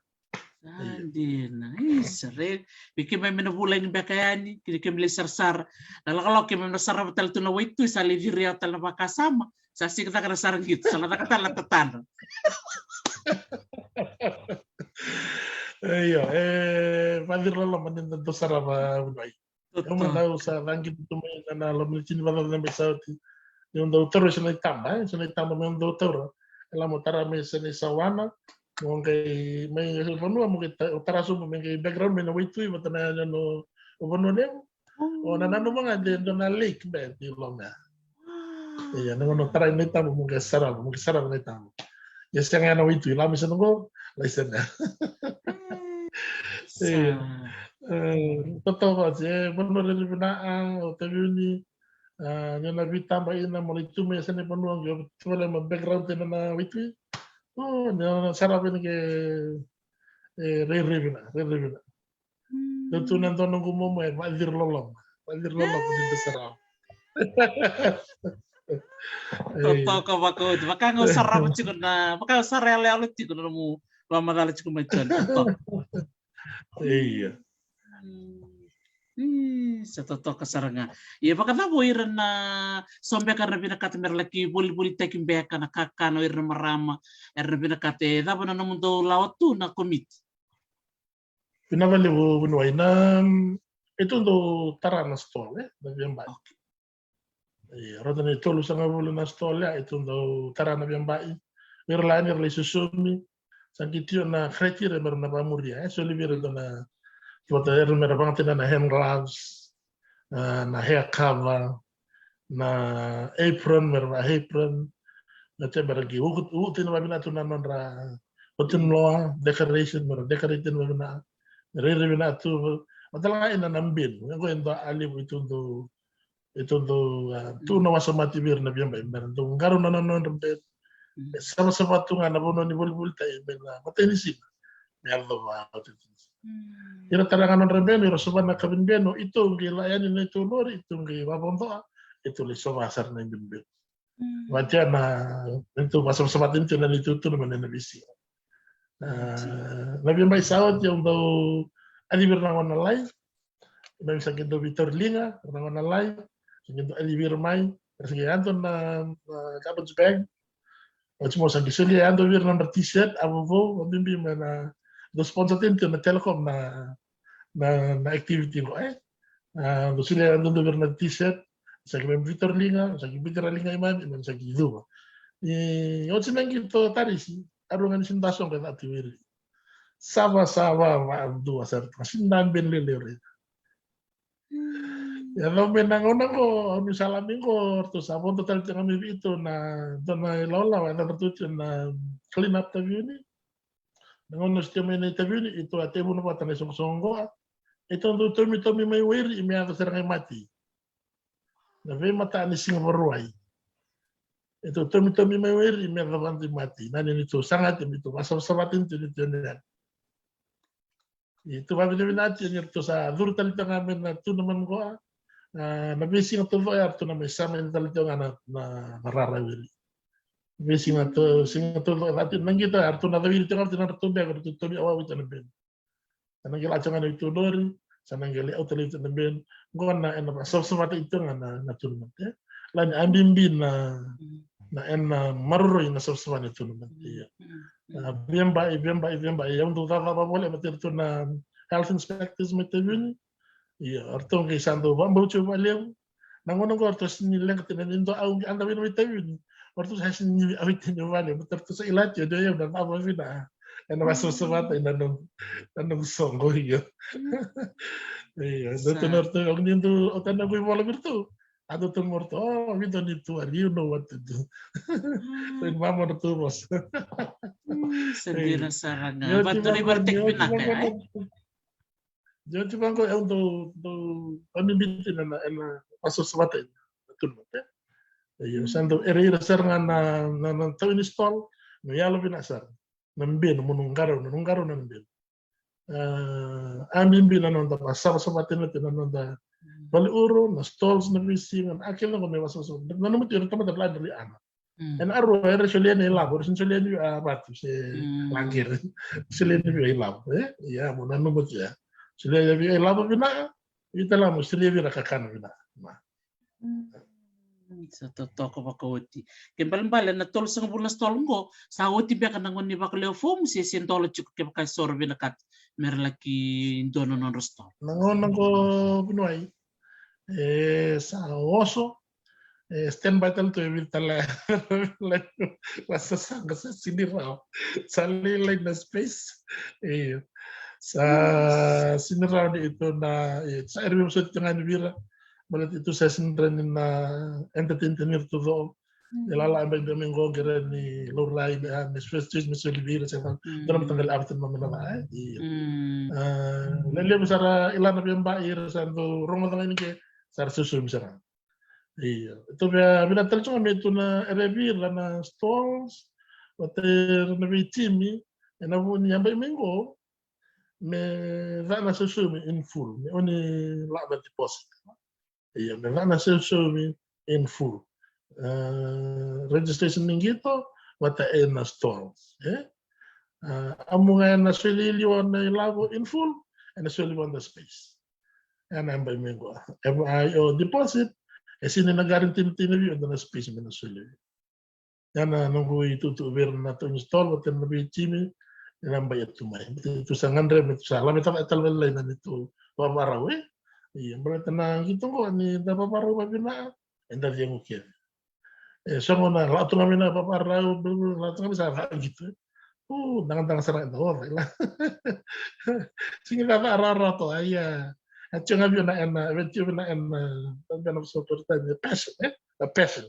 Sa dina, isa re. Vei keimami na vulagi beka yani, kei keimami lai sarasara. Na lakolako keimami na sarava tale tu na waitui, sa lai ciri au tale na vakasama. Sa sika caka na sara qito, sa na caka tale na tatadra. Io, e vaciri loloma ni da dau sarava vunai. Au mada au sa caqita tu mai na loma ni tini vakacaca na bai sa oti. Niu dau taura e so na itaba, e so na itaba meu dau taura. E la mo tara mai so na isawana, mo qai mai vanua mo qai tara sobu me qai background mai na waitui vata na yanuyanu o Vanua Levu. O na nanuma ga de dua na lake beka e loma ya. Ia na gauna tara na itaba mo qai sarava, mo qai sarava na itaba. Ia sega ya na waitui, la mai sena qo, lai sena ya. Ia. Totoka vati, e vanua rairai vinaka o Taveuni. Ni na vitaba ina mo lai tu mai e sena vanua qo, tu vale ma background ina na waitui. O ni na sarava ni qe, e rairai vinaka, rairai vinaka. Dau tu na dua noqu momo e vaciri loloma. Vaciri loloma ni da sarava. Totoka vakaoti. Vaka ga au sarava tiko na, vaka ga au sara yaloyalo tiko na nomu vakamacala tiko mai tu. Totoka. Ia. Sa totoka sara ga. Ia vakacava o ira na so beka era na vinakata mera laki volivolitaki beka na kakana o ira na marama era na vinakata, e cava na nomudou lawa tu na komiti? Vinaka vakalevu vuniwai. Na, e tou dau tara na stall, e, na veiyabaki. E rauta ni tolusagavulu na stall ya e tou dau tara na veiyabaki. Ira la ni ra lai sosomi, sa qi tio na criteria mera na vakamuria, e soli vei ira dua na, vata era mera vakatina na hand gloves, na hair cover, na apron, mera vaka apron, na te mera qi uku, uku tini vakavinaka tu na nodra, uku tini loa, decoration, mera decorate tini vakavinaka, rairai vinaka tu, vata la ga ina na benu, e qo e dua a levu e tou dau, e tou dau, tu na wasa mati vei ira na veiyabaki, mera dau qarauna na nodra benu, e savasava tu ga na vanua ni volivolitaki, me na matai ni siga, me yacova, Ira tara ga nodra benu, ira sova na kavinibenu, i tou qai la yani na i tou lori, i tou qai vavodoa, i tou lai sova sara na i benu. Vati ya na, i tou vasavasava tini tini na i tou tu na mena na visi. Na via bai sa oti au dau ali vira na gona lai, na visa qai dau vitauri liga, na gona lai, sa qai dau ali vira mai, sa qai yadua na garbage bag, Oti mo sa qai solia yadua vei ira na nodra t-shirt, a vovou, a bibi me na dau sponsor tini tiko na Telecom na, na, na activity qo, e? A, dau solia yadua vei ira na t-shirt, sa qai me vitauri liga, sa qai vitauri liga i mani, me sa qai cuva. Ni oti na qito tarisi, a rua ga ni sini da soqo e cati vei ira. Sava, sava, va, dua, sa rua, sini da beni lele ira. Ia, cau mai na gauna qo, au ni sa lami qo, ratou sa vodo tale tiko ga mai vei tou na, dua na ilawalawa, e cau ratou tiko na clean up Taveuni. Na gauna au sa tiko mai na i Taveuni, i tou a teivuna vata na isoqosoqo qo. I tou dau tomitomi mai wairi, i me yaco sara ga i mati. Na veimata ni siga Vakarauwai. I tou tomitomi mai wairi, i me yaco vata i mati. Na ni tou sagati, ni tou vasavasavati, ni tou ni tou ni. I tou vavinavinati ni ratou sa curu tale tiko ga mai na tournament qo. A, na veisiga taucoko ya ratou na mai samai tale tiko ga na, na, na rara wiri. Veisiga tau, siga taucoko ya ratou na qito ya ratou na cawiri tiko ga ratou na ratou beka ratou tomi awawi tiko na benu. Sa na qai la tiko ga na i tou lori, sa na qai lai au tale tiko na benu. Qo na ena savasavata i tiko ga na, na tournament, e. Lani a bibi na, na ena maroroi na savasava ni tournament, ia. A, via bai, via bai, via bai. Ia, au dau cakacaka vavole, e, me tei ratou na health inspectors mai Taveuni. Ia, o ratou qai sa dau vabauti au valevu. Na gauna qo o ratou sini leqa tiko na ni dua au qai ada vina mai Taveuni. O ratou sa sini au i tini vale, me tei ratou sa ilati, o dau ia na vavina. Ena vasavasavata, ina noqu, na noqu soqo, ia. Ia, dau tona ratou, au ni dau, o tana qo i vola vei ratou. A dau tu mo ratou, o, we don't need to worry, you know what to do. Sa i mama ratou vosa. Sa dina sara ga. Vatu na i vara teki vinaka, e? Io, ti vaqo, au dau, dau, au ni biti na, na, na, vasavasavata ina. tournament, e. Io, sa dau ere ira sara ga na, na, na tau ni stall, na yalo vina sara. Na benu, mo nu qarauna, nu qarauna na benu. A, a bibi na noda vasavasava tena tena noda valeuro, na stalls, na veisiga, na akela qo me vasavasava. Na nomu tira tamata la dri ana. Ena arua era solia na ilavo, era solia ni a vatu se laqere. Solia ni via ilavo, e? Ia, mo na nomu tira. Solia ni via ilavo vina, ita la mo solia vira kakana vina. Ma. Sa totoka vakaoti. Ke balebale na tolusagavulu na stall qo, sa oti beka na gauna ni vakalewe fomu se se dola tiko kevaka e soro vinakata me ra laki dua na nodra stall. Na gauna qo Vuniwai, e sa oso, e standby tale tu e vica tale. La sasaga sa sini rawa. Sa lailai na space. Io. Sa sini rawa ni ito na, e, sa eri vei soti tiko ga ni vira. Baleta ito sa sini rawa ni na entertain tiko ni ito co. E lala amba ito me qo qera ni laurai me a me space space me soli vira se fa. Dona mataqali avatar ma me na va, e. Io. A, lelevu sara ilana via ba ira sa dau rogoca ga ni ke sara susu mi sara. Io. Ito via vina tale tiko ga me tu na ere vira na stalls. Vata ira na veitimi ena vu ni amba ime qo. Me ca na sausaumi in full, me oni la na deposit. Ia, me ca na sausaumi in full. E, registration ni qito vata ena stalls, e? A, amu ga ena soli liwa na ilavo in full, ena soli vata space. Ena bai me qo. E, a, o deposit, e sini na guarantee ni tina view, ena space me na soli. Ia na noqu itutu vei ira na tau ni stall vata na veitimi, ena bai e tu mai. Baleta tu sa gadre me tu sa lame tava e tale vale na nitu vavarau, e. Ia baleta na qito qo ni da vavarau vavina, eda cegu kece. E so gona la tu ga me na vavarau, la tu ga me sa va qito, e. U, dagadaga sara eda oca, ila. Sigi caca rarato, a ia. A tio ga via na ena, via tio via na ena, via na so tu tani, passion, e? A passion.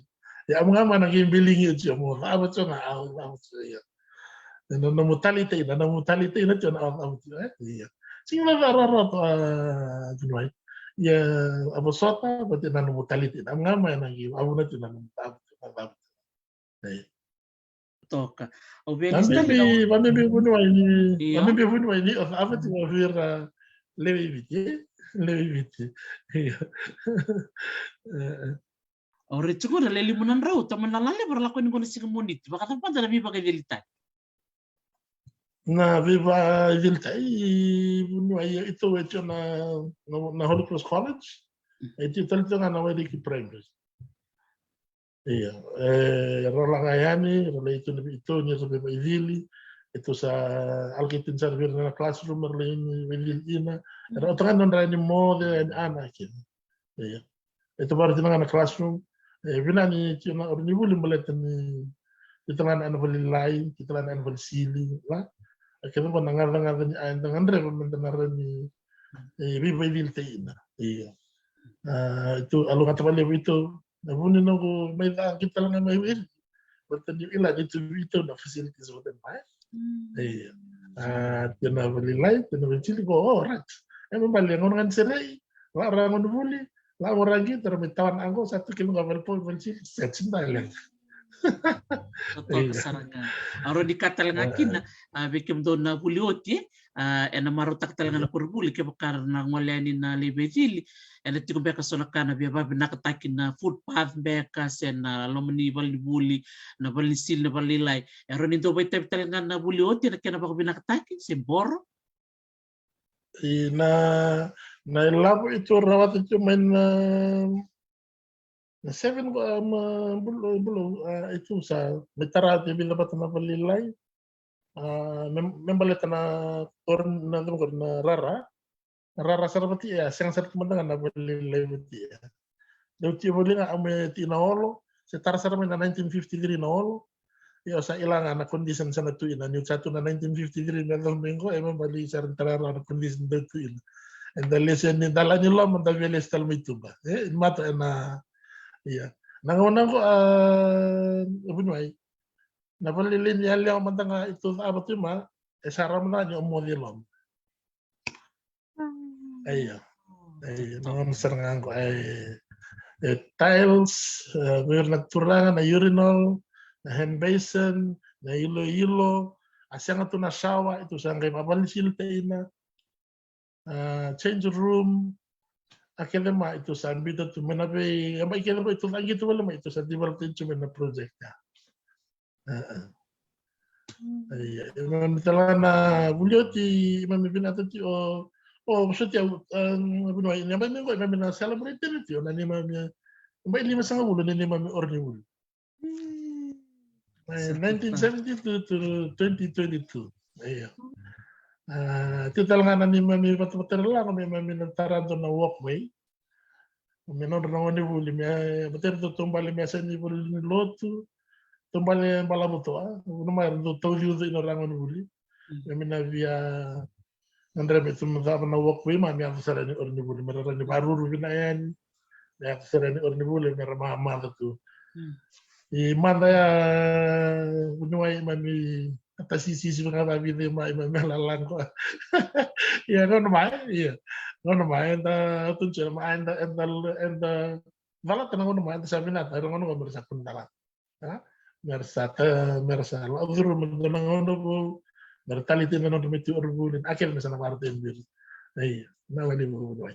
Ia, amu ga ma na qai biligi o tio mo, a va tio ga, a va tio, ia. Na nomu talite, na nomu talite, na tio na a va tio, e? Ia. Sigi caca rarato, a, Vuniwai. Ia, a vosota, vata na nomu talite, amu ga ma na qai, a va na tio na nomu talite, a va tio. Ia. Toka. Au via lista vei Vuniwai ni, Vuniwai ni, o ava ti mo vira lewe i Viti, lewe i Viti. Io. E, e. Au raica tiko na le limu na drau, tama na lalevu ra lako ni qo na siga Moniti. Vakacava mada na veivakaicilitai? Na veivakaicilitai, Vuniwai, e tiko e tiko na, na, na Holy Cross College, e tiko tale tiko ga na Wairiki Primary. Ia, e, rau la ga yani, rau lai tu na veitou ni rau veivaicili, e tu sa allocate sara vei ira na classroom, rau lai ni vaicili ina, e rau taga na nodra yani moce, yani ana kina. Ia. E tu vara tina ga na classroom, e, vina ni tina ori ni vuli baleta ni, tina ga na valilailai, tina ga na valisili, la. E kena vana gacagaca ni, a, eda gadreva, meda na rani, e, veivaicili te ina. Ia. A, e tu, a luga tavalevu e tu, Na vu ni noqu mai cagi tale ga mai wili. Baleta ni ila ni tu vitu na facilities vata mai. Ia. A, tiko na valilailai, tiko na valisili qo, o, right. E me bale, gauna ga ni serei, la ra gauna vuli, la mo ragi, tara mai tawana qo, sa tu kina ga vale po, valisili, sa tiko na leqa. Totoka sara ga. Au rawa ni kaya tale ga kina, a, vei kemudou na vuli oti, e, a, ena marautaka tale ga na koronivuli, kevaka era na gole yani na lai veicili, ena tiko beka so na ka na via vavinakataki na footpath beka, se na loma ni valenivuli, na valenisili, na valelailai. E rawa ni dau vakaitavi tale ga na vuli oti ena kena vakavinakataki, se boro? Io, na, na ilavo e tu rawata tu mai na, na seven, a, ma, bulo, bulo, a, e tu sa, me tara oti e vica vata na valelailai. A, me, me baleta na, tor, na, na, na rara. Na rara sara vati e, a, sega sara tu mada ga na valelailai vati e. Dau tiko voli ga, a, me tiko na olo, se tara sara mai na nineteen fifty-three na olo. Io, sa ila ga na condition sa na tu ina, niu sa tu na nineteen fifty-three me dau me qo, e me bali sara tara na condition dau tu ina. Eda lesi ni dala ni loma, da via lesi tale mai tuba. E, mata ena, ia. Na gauna qo, a, Vuniwai. Na valelailai ni yalewa mada ga e tu cava tu mai, e sa rawa mada ga ni o moce loma. Io. Io, na gauna sara ga qo, e, e tiles, e, vei ira na turaga na urinal, na hand basin, na iloilo, a sega tu na shower, e tu sa qai vavalisili teina, a, change room, a kece mai tu sa biuta tu mai na vei, a mai kece mai tu sa qai tu vale mai tu sa develop tu mai na project ya. A, a. Ia, imami tale ga na vuli oti, imami vinata ti o, o, so ti au, a, vuniwai, ni mai me qo, imami na celebrate tale ti o, na neimami, mai lima sagavulu, ni neimami oro ni vuli. E, nineteen seventy-two to twenty twenty-two. Io. A, tu tale ga na neimami vatavata lago, me, me, me na tara dua na walkway. Me nodra na gone vuli, me, e, vatavata tu taubale me yasa ni vuli ni lotu. Taubale balavu tu, a. Vuna mai ra dau tauciuci ina ra gone vuli. Mm. Me, me na via Gadreva me tu me cava na walkway ma me yaco sara yani oro ni vuli, me ra rawa ni varuru vinaka yani. Me yaco sara yani oro ni vuli, me ra mamaca tu. Mm. I mada ya, vuniwai, imami a tasisisi vaka ca vica, imami, imami a lalago. Ia, gauna mai, ia. Gauna mai, eda, atu ni sera mai, eda, eda, eda calata na gauna mai, eda sa vinata, era gauna mai, me ra sa kua ni calata. A? Me ra sa ta, me ra sa lako curuma na dua na gauna vou, me ra taleitaka na nodra mai tu oro vou, a kece me sa na vakarau tu e biri. Ia, na wali vou, vuniwai.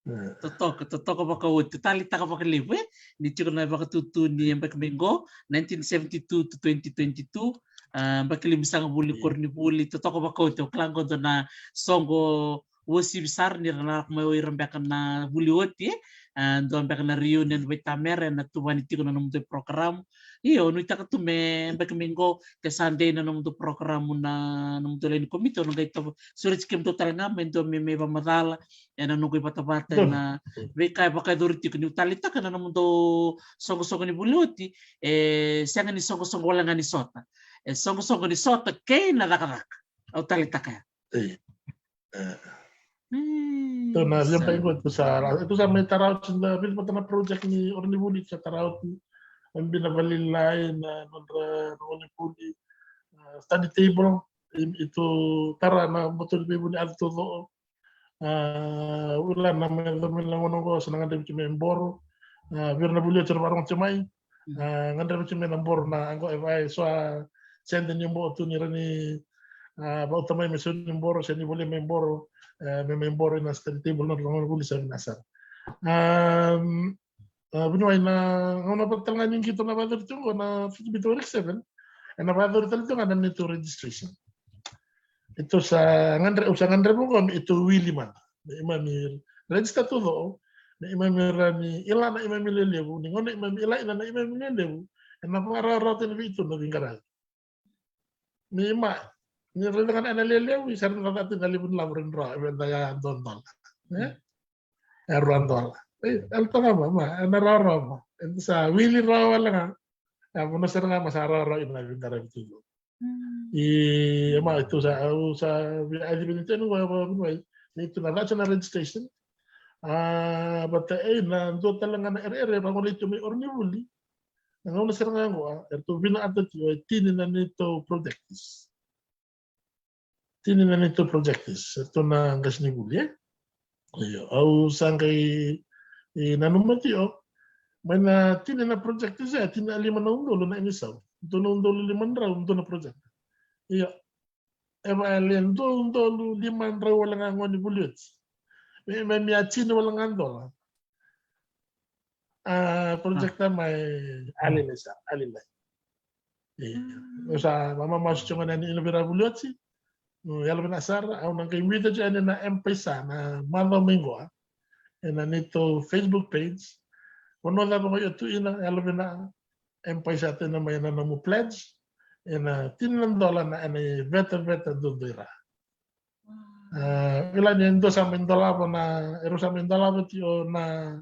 E. Totoka, totoka vakaoti, taleitaka vakalevu, e? Ni tiko na vakatutu ni yabaki mai qo, nineteen seventy-two to twenty twenty-two, a, yabaki limasagavulu ni koronivuli, totoka vakaoti, au kila qo dua na soqo uasivi sara ni ra na lako mai o ira beka na vuli oti, e, a, dua beka na reunion vaitamera ena tuvani tiko na nomudou program. Io, au nuitaka tu me beka mai qo ke sa dei na nomudou program na nomudou lewe ni komiti, au na qai tau sureti kemudou tale ga me dua me, me vakamacala ena noqu ivatavata ena veika e vakayacori tiko, niu taleitaka na nomudou soqosoqo ni vuli oti, e sega ni soqosoqo wale ga ni sota. E soqosoqo ni sota kei na cakacaka. Au taleitaka ya. E. E. Io, na via bai qo tu sa, tu sa mai tara oti na vica vata na project ni oro ni vuli, sa tara oti. Embi na valilai na nodra na oro ni vuli. A, study table, i, i tu tara na boto ni veivuni atu tu co. A, ula na mai, mai na gauna qo sa na gadrevi tu me boro. A, vei ira na vuli oti era vakarorogo tu mai. A, gadrevi tu me na boro na qo e vai so a sede ni boro tu ni ra ni, a, vauta mai me so ni boro, se ni voli me boro, e, me, me boro ina study table na gauna vuli sa vinaka sara. A, a, vuniwai na gauna vata tale ga ni qito na vakayacori tu qo na feasibility work seven, ena vakayacori tale tu ga na neitou registration. Ito sa gadre, au sa gadreva qo me ito wili mada. Me imami register tu co, me imami ra ni ila na imami lelevu, ni gauna imami ila ina na imami lelevu, ena vakarawarawa tani vei ito na veiqaravi. Me ima, ni raica ga na ena lelevu, i sa na cati na levu ni lavo ra ni rawa, e veda ya dua dola. E? E rua dola. E, e toka va, ma, ena rawarawa va. Eda sa wili rawa wale ga. E, vanua sara ga ma sa rawarawa ina veiqaravi tu. Mm. I, e ma, tu sa, au sa, via, a, via, tenu, va, va, va, ni tu na, that's na registration. A, vata e, na dua tale ga na ere, ere, ra gole tu mai oro ni vuli. Na gauna sara ga qo, a, eratou vinakata tiko e tini na neitou projects. Tini na neitou projects, eratou na qasenivuli, e? Io, au sa qai, e, nanuma tiko, mai na tini na projects, e, tini na lima na udolu na inisau. Dua na udolu lima na drau, dua na project. Io, e va e le dua udolu lima na drau wale ga gone vuli oti. Me, me, me a tini wale ga dola. A, project a mai alile sa, alile. E, au sa mamamasu tiko ga ni ina vei ira vuli oti. Mm, yalo vinaka sara, au na qai biuta tiko yani na M-PAiSA na macawa mai qo. Ena neitou Facebook page. Vanua cava qo io tu ina, yalo vinaka, M-PAiSA tu ina mai na nomu pledge. Ena tini na dola na ena ivetaveta duidui ra. A, vila ni dua sa mai dolava na, erau sa mai dolava tiko na,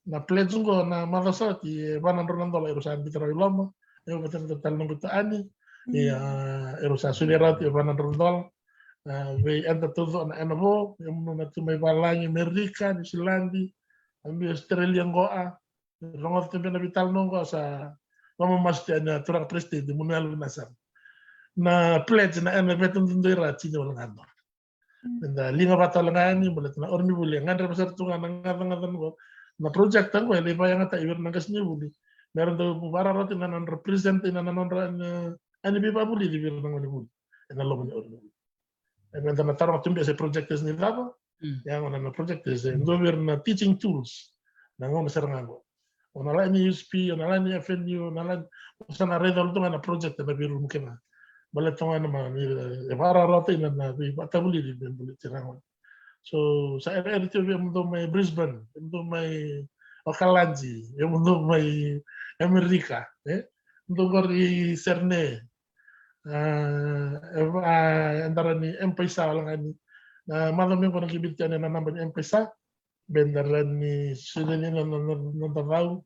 na pledge qo na macawa sa oti e va na drau na dola erau sa biuta rawa i loma. E vata na tale noqu taani. Ia, erau sa solia rawa tiko e va na drau na dola. A, vei eda taucoko na ena vo, e munu na tu mai valagi, Amerika, Niusiladi, a, mai Australia qo a. Rogoca tiko beka na veitalanoa qo sa vamamasu tiko yani na turaga president, munu yalo vinaka sara. Na pledge na ena veta duidui ra tini wale ga dola. Eda liga vata wale ga yani, baleta na koronivuli e gadreva sara tu ga na gacagaca qo. Na project qo e lai vakayagataki vei ira na qasenivuli me ra dau vakarautaki na nodra present, na nodra na, na veivakavulici vei ira na gonevuli ena loma ni koronivuli. E meda na taroga tu beka se projectors ni cava. Ia gona na projectors e dua vei ira na teaching tools na gauna sara ga qo. O na lako ni U S P, o na lako ni F N U, o na lako ni, o sa na raica tu ga na project ena veirumu kece ga. Baleta ga na ma ni e vakarautaki na, na veivakavulici me baleti ira gona. So sa ere ere tu vei kemudou mai Brisbane, kemudou mai Okaladi, kemudou mai Amerika, e? Kemudou qori i Sydney. A, e, a, eda rawa ni M-PAiSA wale ga ni. Na macawa mai qo na qai biuta yani na naba ni M-PAiSA. Meda rawa ni solia na, na, na, na noda cau.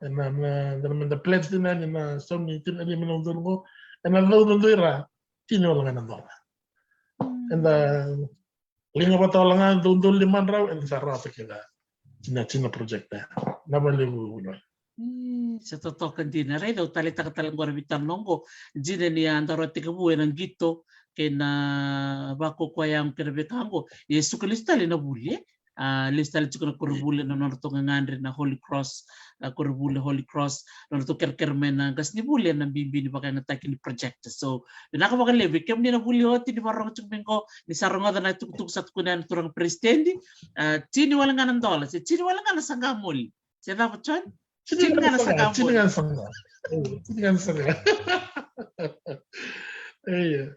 Ena, na, na, meda pledge tu yani na sau ni tini na lima na udolu qo. Ena cau dodonu ira tini wale ga na dola. Eda liga vata wale ga dodonu lima drau, eda sa rawata kece na, na project ya. Na valevu na. Mm, sa totoka dina. Raica au taleitaka tale qo na veitalanoa qo. Dina ni a daru a tekivu ena qito kei na vakaukauwa yago kei na veika qo. E suka lesu tale na vuli, e? A, lesu tale tiko na koronivuli na nodratou gagadre na Holy Cross, a, koronivuli Holy Cross, nodratou kerekere mai na qasenivuli ena bibi ni vakayagataki ni project. So vinaka vakalevu vei kemuni na vuli oti ni vakarorogo tiko mai qo, ni sa rogoca na itukutuku sa tukuna yani na turaga peresitedi. A, tini wale ga na dola, se tini wale ga na saqa moli. Se cava, John? Tini ga na saqa, tini ga na saqa. Io, tini ga na saqa. Io.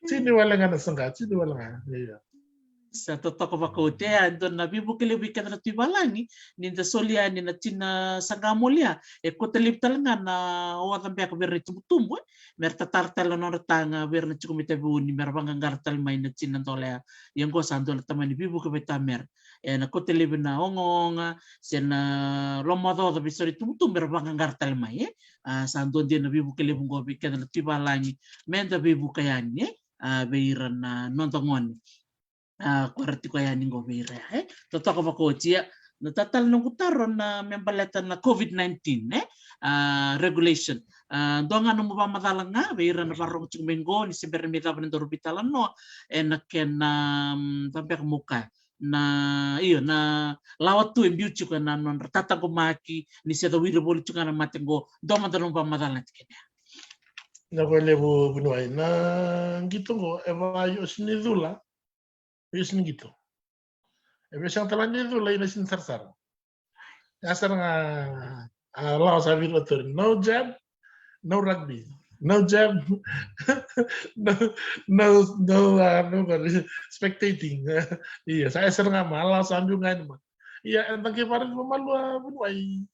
Tini wale ga na saqa, tini wale ga. Io. Sa totoka vakaoti. E dua na veivuke levu vei keda na Tui Valagi, ni da solia yani na tini na saqa moli ya, e kauta laivi tale ga na oca beka vei ira na itubutubu, e. Me ra tatara tale na nodra taga vei ira na tiko mai Taveuni, me ra vaqaqara tale mai na tini na dola ya. Ia qo sa dua na tamani veivuke vei tamera. E na kauta laivi na ogaoga se na lomaocaoca vei so na itubutubu me ra vaqaqara tale mai, e. A, sa dua dina na veivuke levu qo vei keda na Tui Valagi, meda veivuke yani, e, a, vei ira na noda gone. A, ko ra tiko yani qo vei ira, e. Totoka vakaoti. Ia na tatala noqu taro na me baleta na COVID nineteen, e, a, regulation. A, dua ga nomu vakamacala ga vei ira na vakarorogo tiko mai qo, ni se bera ni mai cava na daru veitalanoa ena kena, mm, cava beka mo kaya, na, io, na lawa tu e biu tiko ena nodra tataqomaki, ni se cawiri voli tiko ga na mate qo. Dua mada nomu vakamacala ena tikina ya. Na vakalevu vuniwai, na qito qo e vaka io sega ni cula, io sega ni qito. E vei sega tale ni cula, io sega ni sarasara. Ya sara ga, a, lawa sa viri otori. No jab, no rugby. No jab, no, no, no, a, no, spectating. Ia, sa ya sara ga ma, lawa sa biu ga yani ma. Ia, eda qai vakaraica vakamalua vuniwai.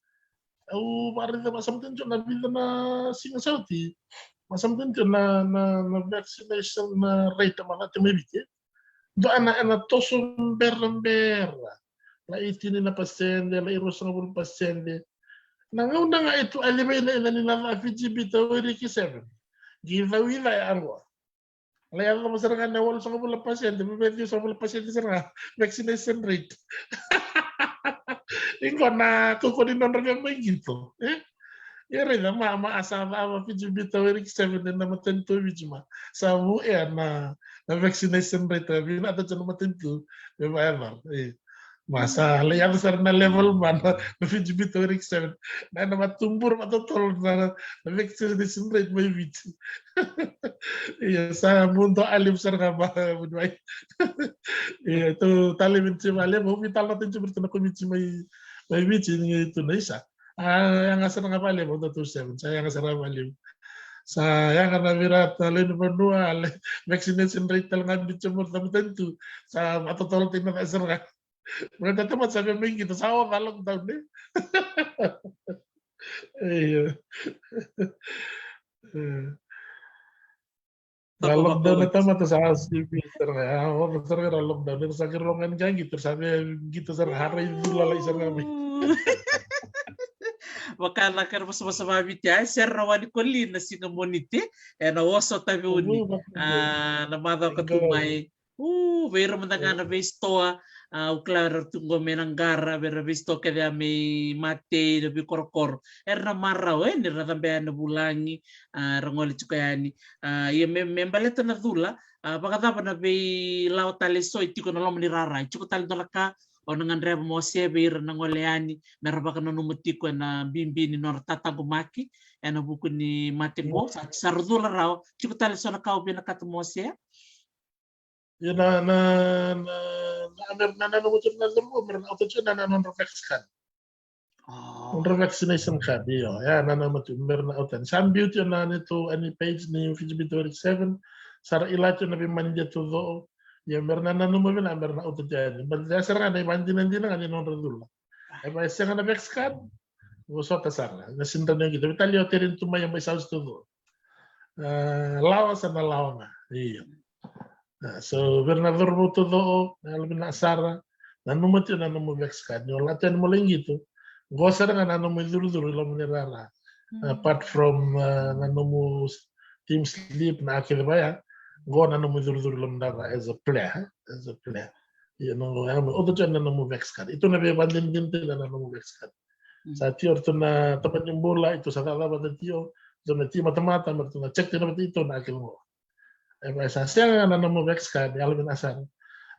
Au vakaraica vakasamataka tiko na vica na siga sa oti. Vakasamataka tiko na, na, na vaccination rate, a, mai Viti. Dua na, ena toso berabera. Lai tini na pasede, lai ruasagavulu pasede. Na gauna ga e tu a level ena ni na ca Fiji Bitter Oryx seven. Qai cau i ca e aqo. Lai yacova sara ga na walusagavulu pasede, me ciwasagavulu pasede sara ga vaccination rate. Qo na kaukaua ni nodra veimama qito, e? Ia raica ma, ma a sa cava Fiji Bitter Oryx seven ena matanitu o Viti ma. Sa vu e na, na vaccination rate, e vinakata tiko na matanitu me vakayaco, e. Ma sa lai yaco sara na level ma na, na Fiji Bitter Oryx seven. Na, na matubura vakatotolo na, na vaccination rate mai Viti. Ia, sa mudu a levu sara ga ma, vuniwai. Ia, tou talevi ni tiko vakalevu, au veitalanoataka tiko vei iratou na komiti mai, mai Viti, ni tu na isa. A, yaga sara ga vakalevu, o datou seven, sa yaga sara ga vakalevu. Sa yaga na vei ira na lewe ni vanua, le, vaccination rate tale ga ni tiko mai na matanitu. Sa vakatotolo tiko na sara ga. Baleta tamata sa via mai qito, sa oca lockdown, e? Io. E. Na lockdown na tamata sa sivi sara ga, a, oca sara ga na lockdown, era sa qai rogo yani qai qito, sa via qito sara ga, rai cula lai sara ga mai. Vaka na kena vosavosa vakaViti, a, e sere rawa ni koli na siga Moniti, ena oso Taveuni, a, na macawa ka tu mai. U, vei ira mada ga na veisitoa, A, au kila era tu qo mai na qara, vei ira veisitoa kece ya mai Matei, na veikorokoro. Era na marau, e, ni ra cabea na vulagi, a, ra gole tiko yani. A, ia me, me baleta na cula, a, vakacava na veilawa tale eso e tiko na loma ni rara? E tiko tale dua na ka o na gadreva mo se vei ira na gole yani, me ra vakananuma tiko ena bibi ni nodra tataqomaki ena vuku ni mate qo? Sa, sa ra cula rawa, tiko tale eso na ka o vinakata mo se? Ia na, na, na, na, me ra na nanuma tu na curu qo, me ra na kauta tu na, na nodra vax card. Oh. Nodra vaccination card, io. Ia, na, na, matu, me ra na kauta. Sa biu tu na neitou, ena page ni Fiji Bidai Wareki seven. Sa ra kila tu na veimani dina tu qo. Ia, me ra na nanuma vinaka, me ra na kauta tu yani. Baleta ya sara ga na ivakadinadina ga ni nodra cula. E vaka e sega na vax card, vosota sara. Na sidra ni qito. Veitalia o tereni tu mai, e mai sausi tu qo. A, lawa sa na lawa ga. Io. A, so, vei ira na cauravou taucoko, na yalovinaka sara, nanuma tiko na nomu vax card. Ni o lako yani mo lai qito, qo sara ga na nomu icurucuru i loma ni rara. Mm. Apart from, a, na nomu s-, team slip, na ka kece vaya, qo na nomu icurucuru i loma ni rara as a player, as a player. Ia, na qo, ya, o tu tiko na nomu vax card. Keitou na veivakadinadina tiko na nomu vax card. Mm. Sa tiko o ratou na tabana ni bula, keitou sa cakacaka vata tiko, ratou na tiko matamata, me ratou na check tiko vata keitou na ka kece qo. E vaka sa sega na nomu vax card, yalovinaka sara.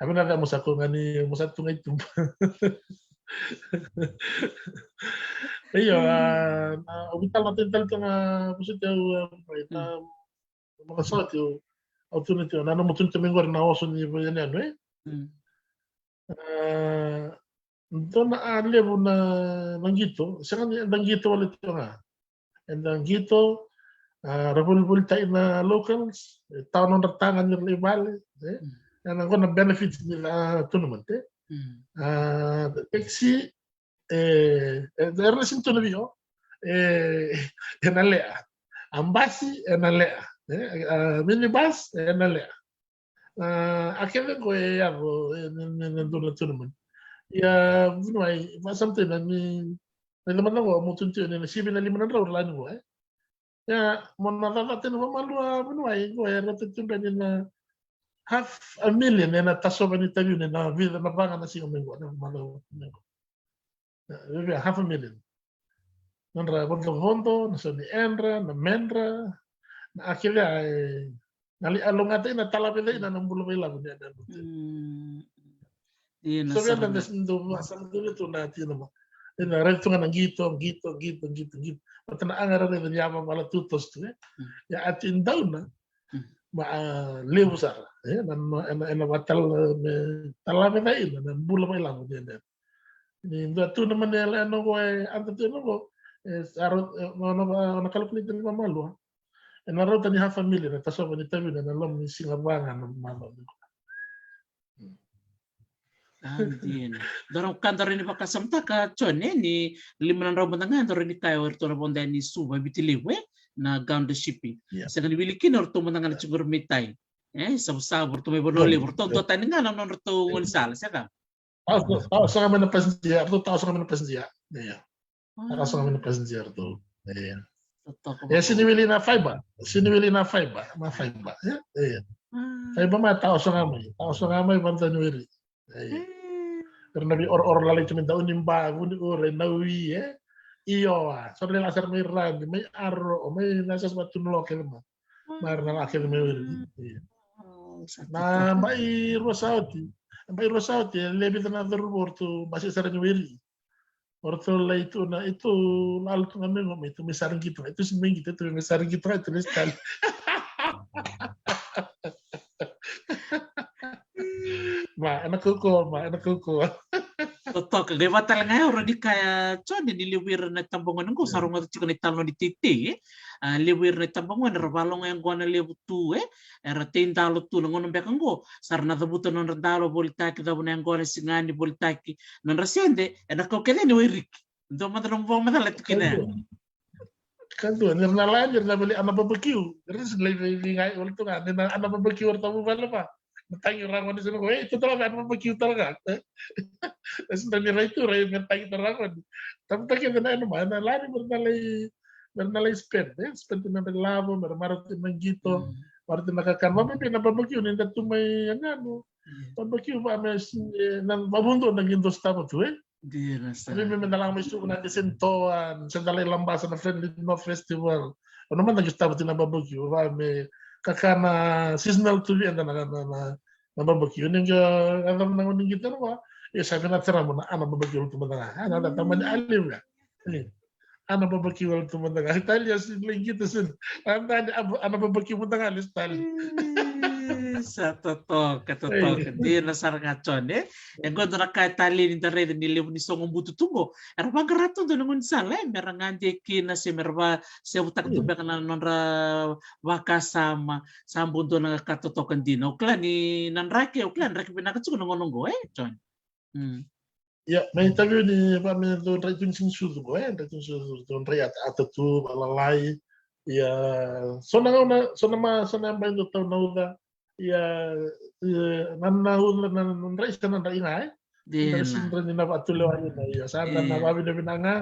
A vinaka mo sa kau ga ni mo sa tu ga i tuba. Io, a, na, au via tale na teni tale tu ga, vosoti au, a, na, na maka sa tiko, au tukuna tiko, na nomu tukuna tiko mai qori na oso ni veiyanuyanu, e? Mm. A, dua na ka levu na, na qito, sega ni da qito wale tiko ga. Eda qito, a, ra volivolitaki na locals, e tawa nodra taga ni ra lai vale, e? Mm. Ena qo na benefits ni, a, tournament, e? Mm. A, taxi, e, e, era na sini tu na vio, e, ena lea. A basi, ena lea, e? A, minibus, ena lea. A, a kece qo e yaco, e, ni, ni, ni dua na tournament. Ia, vuniwai, vaka sometimes, ni, ni lomana qo, mo tukuna tiko, ni na sivi na lima na drau, ra lani qo, e. Ia, mo na cakacaka tena vakamalua, vuniwai, qo, e rauta tiko beka ni na half a million, ena tasova ni taviu, ni na vica na vaga na siga mai qo, na vakamalua mai qo. E, via half a million. Nodra vodovodo, na so ni yadra, na medra, na ka kece, e, na lai yaloqaqataki, na talavecai na, na bula vakailavo ni yadra. Mm. Io, na so via sara na na. Desi ni dou vakasama tu na tina ma. Ena raica tu ga na qito, qito, qito, qito, qito. Vata na ka ga era raica ni yavavala tu toso tu, e. Mm. Ia a tu i dauna, Mm. ma, a, levu sara, e, na, na, ena, ena vakatala, me, talavecai na, na bula vakailavo ni yadra. Ni dua tu na mani yalo, ena qo, e, eda tu ena qo, e, sa rau, e, na, na, na calculate ni vakamalua. Ena rauta ni half a million, na tasova ni taviu, ena loma ni siga va ga na macawa. A, dina. Daru ka daru ni vakasamataka, John, e, ni lima na drau mada ga, daru ni kaya o iratou na vodo ni Suva, Viti Levu, e, na Gaunda Shipping. Yeah. Sega ni wili kina o iratou mada ga na tiko mai tai. E, Savusavu, o ratou mai Vanua Levu, o ratou duatani ga na nodratou gaunisala, se cava? Tawa, tawa sara mai na passenger, ratou tawa sara mai na passenger. Io. Tawa sara mai na passenger ratou. Io. Totoka. E, sini wili na fiber, sini wili na fiber, na fiber, e? Io. A. Fiber ma tawa sara mai, tawa sara mai vata ni wiri. Io. Mm. Era na veiorooro lalai tu mai Dauniba, Vuniure, Naui, e? Io, a. So ra lai lako sara mai Rani, mai Aro, mai na sasa vatu na loke ma. Ma era na lako kece mai wiri. Io. Oh, sa totoka. Na bai rua sa oti. Bai rua sa oti, e levu na cauravou ratou basika sara ni wiri. O ratou lai tu na, i tu lalo tu ga mai qo, mai tu mai sara qito, i tu si mai qito, i tu mai sara qito, i tu mai sara. Ma, ena kaukauwa, ma, ena kaukauwa. Totoka, qai vaka tale ga ya, au rawa ni kaya, John, ni levu ira na itabagone qo, sa rogoca tiko na italanoa ni teitei, e? A, levu ira na itabagone, era valoga yaqona levu tu, e? Era tei dalo tu na gauna beka qo, sa ra na cavuta na nodra dalo, volitaki, cavu na yaqona, sigani, volitaki, nodra sede, ena kau kece ni Wairiki. Dua mada nomu vakamacala tiko kina ya. Kadua, ni ra na lani, ni ra na voli, a na babakiu. Ni ra na sega ni lai vei, vei qai, wale tu ga, ni na, a na babakiu, ra tavu vale va. Na tagi ra gone, sega ni ko, ei, tu tale ga, a na babakiu tale ga. E? E sega ni rai tu, rai, me tagi tale ga gone. Tabu take, na, na, na, na lani, me ra na lai, me ra na lai spend, e? Spend na me lavo, me ra marau tu na qito, mm, marau tu na kakana. Vakabibi na babakiu, ni da tu mai, a, na, no. Barbecue va me si, e, na vavudua na qito sotava tu, e? Dina sara. Vei me me na laga mai suku na de seni toa, se da lai Labasa na Friendly North Festival. Au na mada qito sotava tu na barbecue, va me kakana seasonal tu vei eda na, na, na, na barbecue. Ni qo, a na na ni qito na va. E sa vina tera mo na, a na barbecue tu mada ga. A na da tamani a levu ga. E. A na barbecue wale tu mada ga. Italia si lai qito seni. A na, a na barbecue mada ga le Italia. Ih, sa totoka, totoka. Dina sara ga John, e? E qo dua na ka e talei ni da raica ni levu ni sogo butu tu qo. Era vaqara tu dua na gaunisala, e? Mera gade kina se mera va, sevutaka tu beka na nodra vakasama. Sa bau dua na ka totoka dina. O kila ni na draki, o kila na draki vinaka tiko na gauna qo, e, John? Mm. Ia, me itavi ni va me dou drai tu ni sini sucu qo, e, drai tu ni sucu, dou drai ata, ata tu, valalai. Ia, so na gauna, so na ma, so na yabaki dou tau na uca. Ia, ia, na, na uca, na, na drai sa na drai ga, e? Drai sa drai ni na vatulewa ina, ia, sa na, na vavinavinaka ga,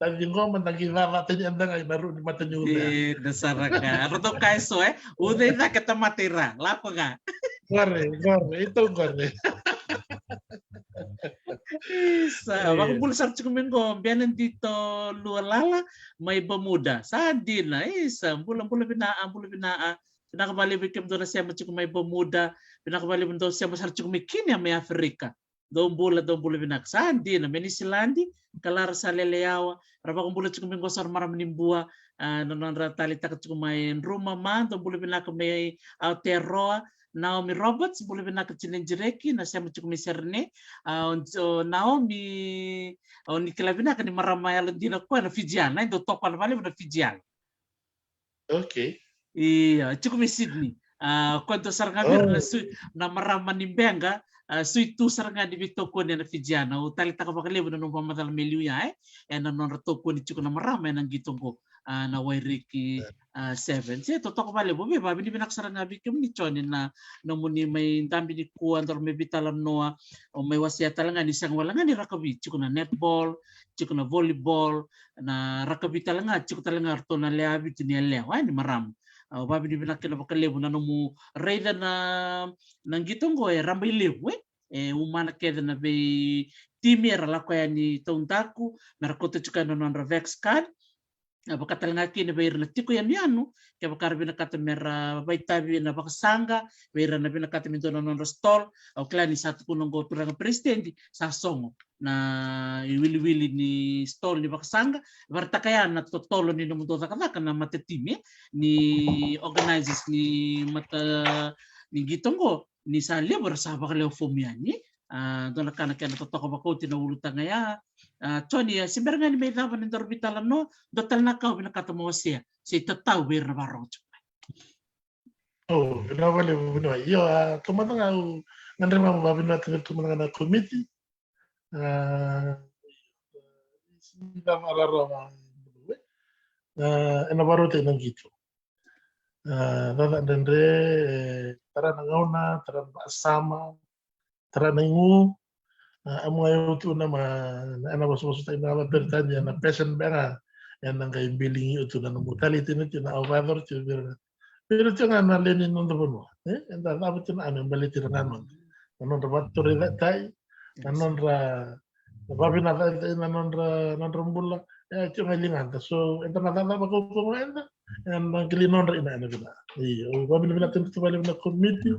da ciqoma, da qai cacataki eda ga ina rua ni mata ni uca. Dina sara ga. Ratou kaya so, e? Uca i cake tamata i ra, lako ga. Qore, qore, i tau qore. Isa, vakabula sara tiko mai qo, Benedito Lualala, mai Bermuda. Sa dina, isa, bula, bula vinaka, bula vinaka. Vinaka vakalevu vei kemudou na sema tiko mai Bermuda. Vinaka vakalevu dou sema sara tiko mai Kenya, mai Afrika. Dou bula, dou bula vinaka. Sa dina, mai Niusiladi, Kalara sa lele yawa. Ra vakabula tiko mai qo sara marama ni Bua, a, na nodra taleitaka tiko mai Druma ma, dou bula vinaka mai Aotearoa. Naomi Roberts, bula vinaka Tina Jireki, na sema tiko mai Serene. A, o, o Naomi, o ni kila vinaka ni marama yalodina koya na Fijiana, e dau toka na valevu na Fijiana. Okay. Ia, tiko mai Sydney. A, koya dua sara ga vei ira na sui, na marama ni Beqa, a, sui tu sara ga ni veitokoni ena Fijiana. Au taleitaka vakalevu na nomu vakamacala mai liu ya, e? Ena nodra tokoni tiko na marama ena qito qo, a, na Wairiki, a, Sevens. E totoka vakalevu, vei, vavinavinaka sara ga vei kemuni John na nomuni mai dabe nikua, daru mai veitalanoa, o mai wasea tale ga ni sega wale ga ni rakavi, tiko na netball, tiko na volleyball, na rakavi tale ga, tiko tale ga ratou na lewe vitu ni yalewa, e, ni marama. Au vavinavinaka kina vakalevu na nomu raica na, na qito qo e rabailevu, e. E umana kece na veitimi era lako yani taudaku, mera kauta tiko yani na nodra vax card. A, vaka tale ga kina vei ira na tiko yanuyanu, kevaka ra vinakata mera vakaitavi ena vakasaqa, vei ira na vinakata me dua na nodra stall, au kila ni sa tukuna qo turaga peresitedi, sa sogo na iwiliwili ni stall ni vakasaqa, vakaraitaka ya na totolo ni nomudou cakacaka na matatimi, ni organizers ni mata ni qito qo, ni sa levu era sa vakalewe fomu yani. A, dua na ka na kena totoka vakaoti na ulutaga ya. A, John, ia, se bera ga ni mai cava ni daru veitalanoa, dua tale na ka au vinakata mo wasea, se itatau vei ira na vakarorogo tiko mai. O, vinaka vakalevu vuniwai. Io, a, taumada ga au gadreva ga mo vavinavinakataka taumada ga na komiti. A, sa vakarorogo, a, ena vakarauta na qito. A, cakacaka dredre, e, tara na gauna, tara na vakasama, tara na igu. A, a, mo qai au tukuna ma, ena vosavosataki na yalo Peritania, na passion beka, ena qai biligi au tu na nomu talei tiko na, au vakayacora tiko vei ira. Vei ira tiko ga na lewe ni noda vanua, e? Eda cava tiko na, a, me baleti ira ga noda, na nodra vakatorocaketaki, na nodra, na vavinavinaka, na nodra, nodra bula. E tiko ga i ligada. So eda na cakacaka vakaukauwa eda, ena qili nodra ina, ena vina. Io, au vavinavinaka tiko vakalevu na komiti.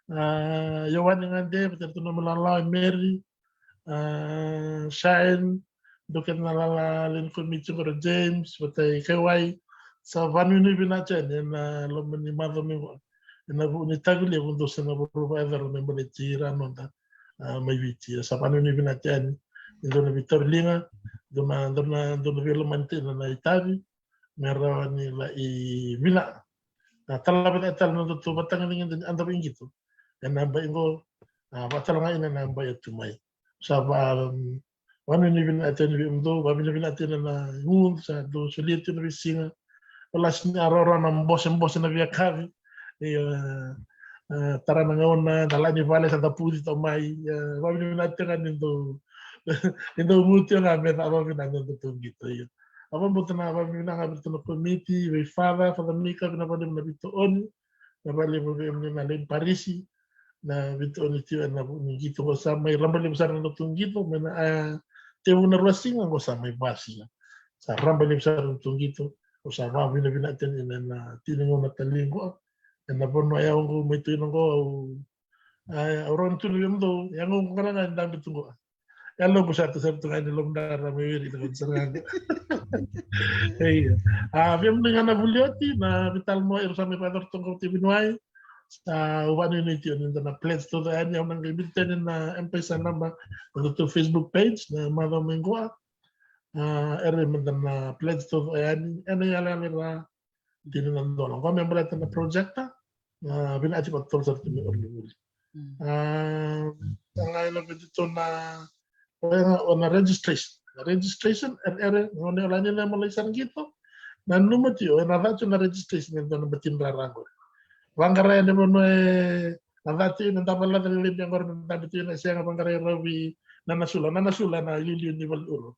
A, Ioane Gade, vata kei iratou na nomu lalawa, Mary, a, Shine, dou kece na lala lewe ni komiti qori, James vata kei Kaiwai. Sa vakanuinui vinaka yani ena loma ni macawa mai qo, ena vuku ni itavi levu dou se na vakarau vakayacora me baleti ira noda, a, mai Viti. Sa vakanuinui vinaka yani ni dou na veitauriliga, dou na, dou na, dou na veilomani tiko na itavi me rawa ni lai vinaka. Na tala vinaka tale na nodatou vatagedegede ni adavu qito ena yabaki qo, a, vaka tale ga ina, na yabaki e tu mai. Sa va, vakanuinui vinaka tiko yani vei kemudou, vavinavinaka tiko na igu sa dou solia tiko na veisiga. Au lasi ni a rawarawa na bosebose na veiyakavi. Ia, a, tara na gauna, na lako ni vale sa da puci tau mai. Ia, vavinavinaka tiko ga ni dou, ni dou gu tiko ga me caka vakavinaka na nodatou qito. Ia, au vakabauta na vavinavinaka vei iratou na komiti, vei Father, Father Mika, vinaka vakalevu na veitooni. Vinaka vakalevu vei kemuni na lewe ni parisi. Na veitauni tiko ena vuku ni qito qo, sa mai raba levu sara na noqu qito mai na, a, tevu na rua siga qo sa mai va siga. Sa raba levu sara na noqu qito. Au sa vakavinavinaka tiko ena, ena tini gauna tale qo. Ena vanua ya qo mai tu ina qo au, a, au rawa ni tu na vei mudou ya qo, qo qara ga e dabe tu qo. Yaloqu sa tu sara tu ga ni lomadra mai Wiri, tu ga sara ga. Ia. A, vei mudou ga na vuli oti, na veitalanoa era sa mai vakayacora toka oti e Vuniwai. Sa au vakanuinui tiko ni da na pledge taucoko yani, au na qai biuta yani na M-PAiSA number, na nodatou Facebook page, na macawa mai qo. A, era meda na pledge taucoko yani, ena iyaloyalo era dina na dola. Qo me baleta na projector, na vinaka tiko tolu sara tu me ori ni vuli. Mm. A, sa qai na vei tu na, o ya ga, o na registration. Na registration, ere, ere, o na lai ni na mo lai sara qito. Nanuma tiko, ena ca tu na registration, ena dua na batini rara qori. Vaqara ena vanua e, na ca tu ena dau vale lailai beka qori, na dabe tu ena sega, vaqara e rau vei Nana Sula, Nana Sula na iliuliu ni valeni'uru.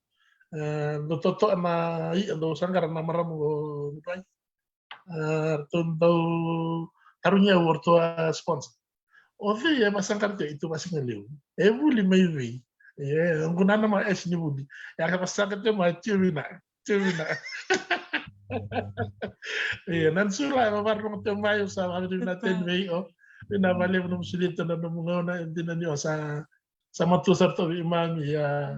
E, dau toto'a na, i, dau saqara na marama qo, a, ratou dau tarogi au o ratou a sponsor. O cei e vakasaqara tiko i tu vakasigalevu? E vuli mai vei? E, oqo nanuma e si ni vuli. E a ka vakasaqara tiko mai, tiko vina, tiko vina. Ia, Nana Sula, e vakarorogo tiko mai, au sa vakavinavinaka tiko yani vei iko. Vinaka vakalevu nomu solia tu na nomu gauna, e dina ni o sa sa matua sara tu vei keimami, ia,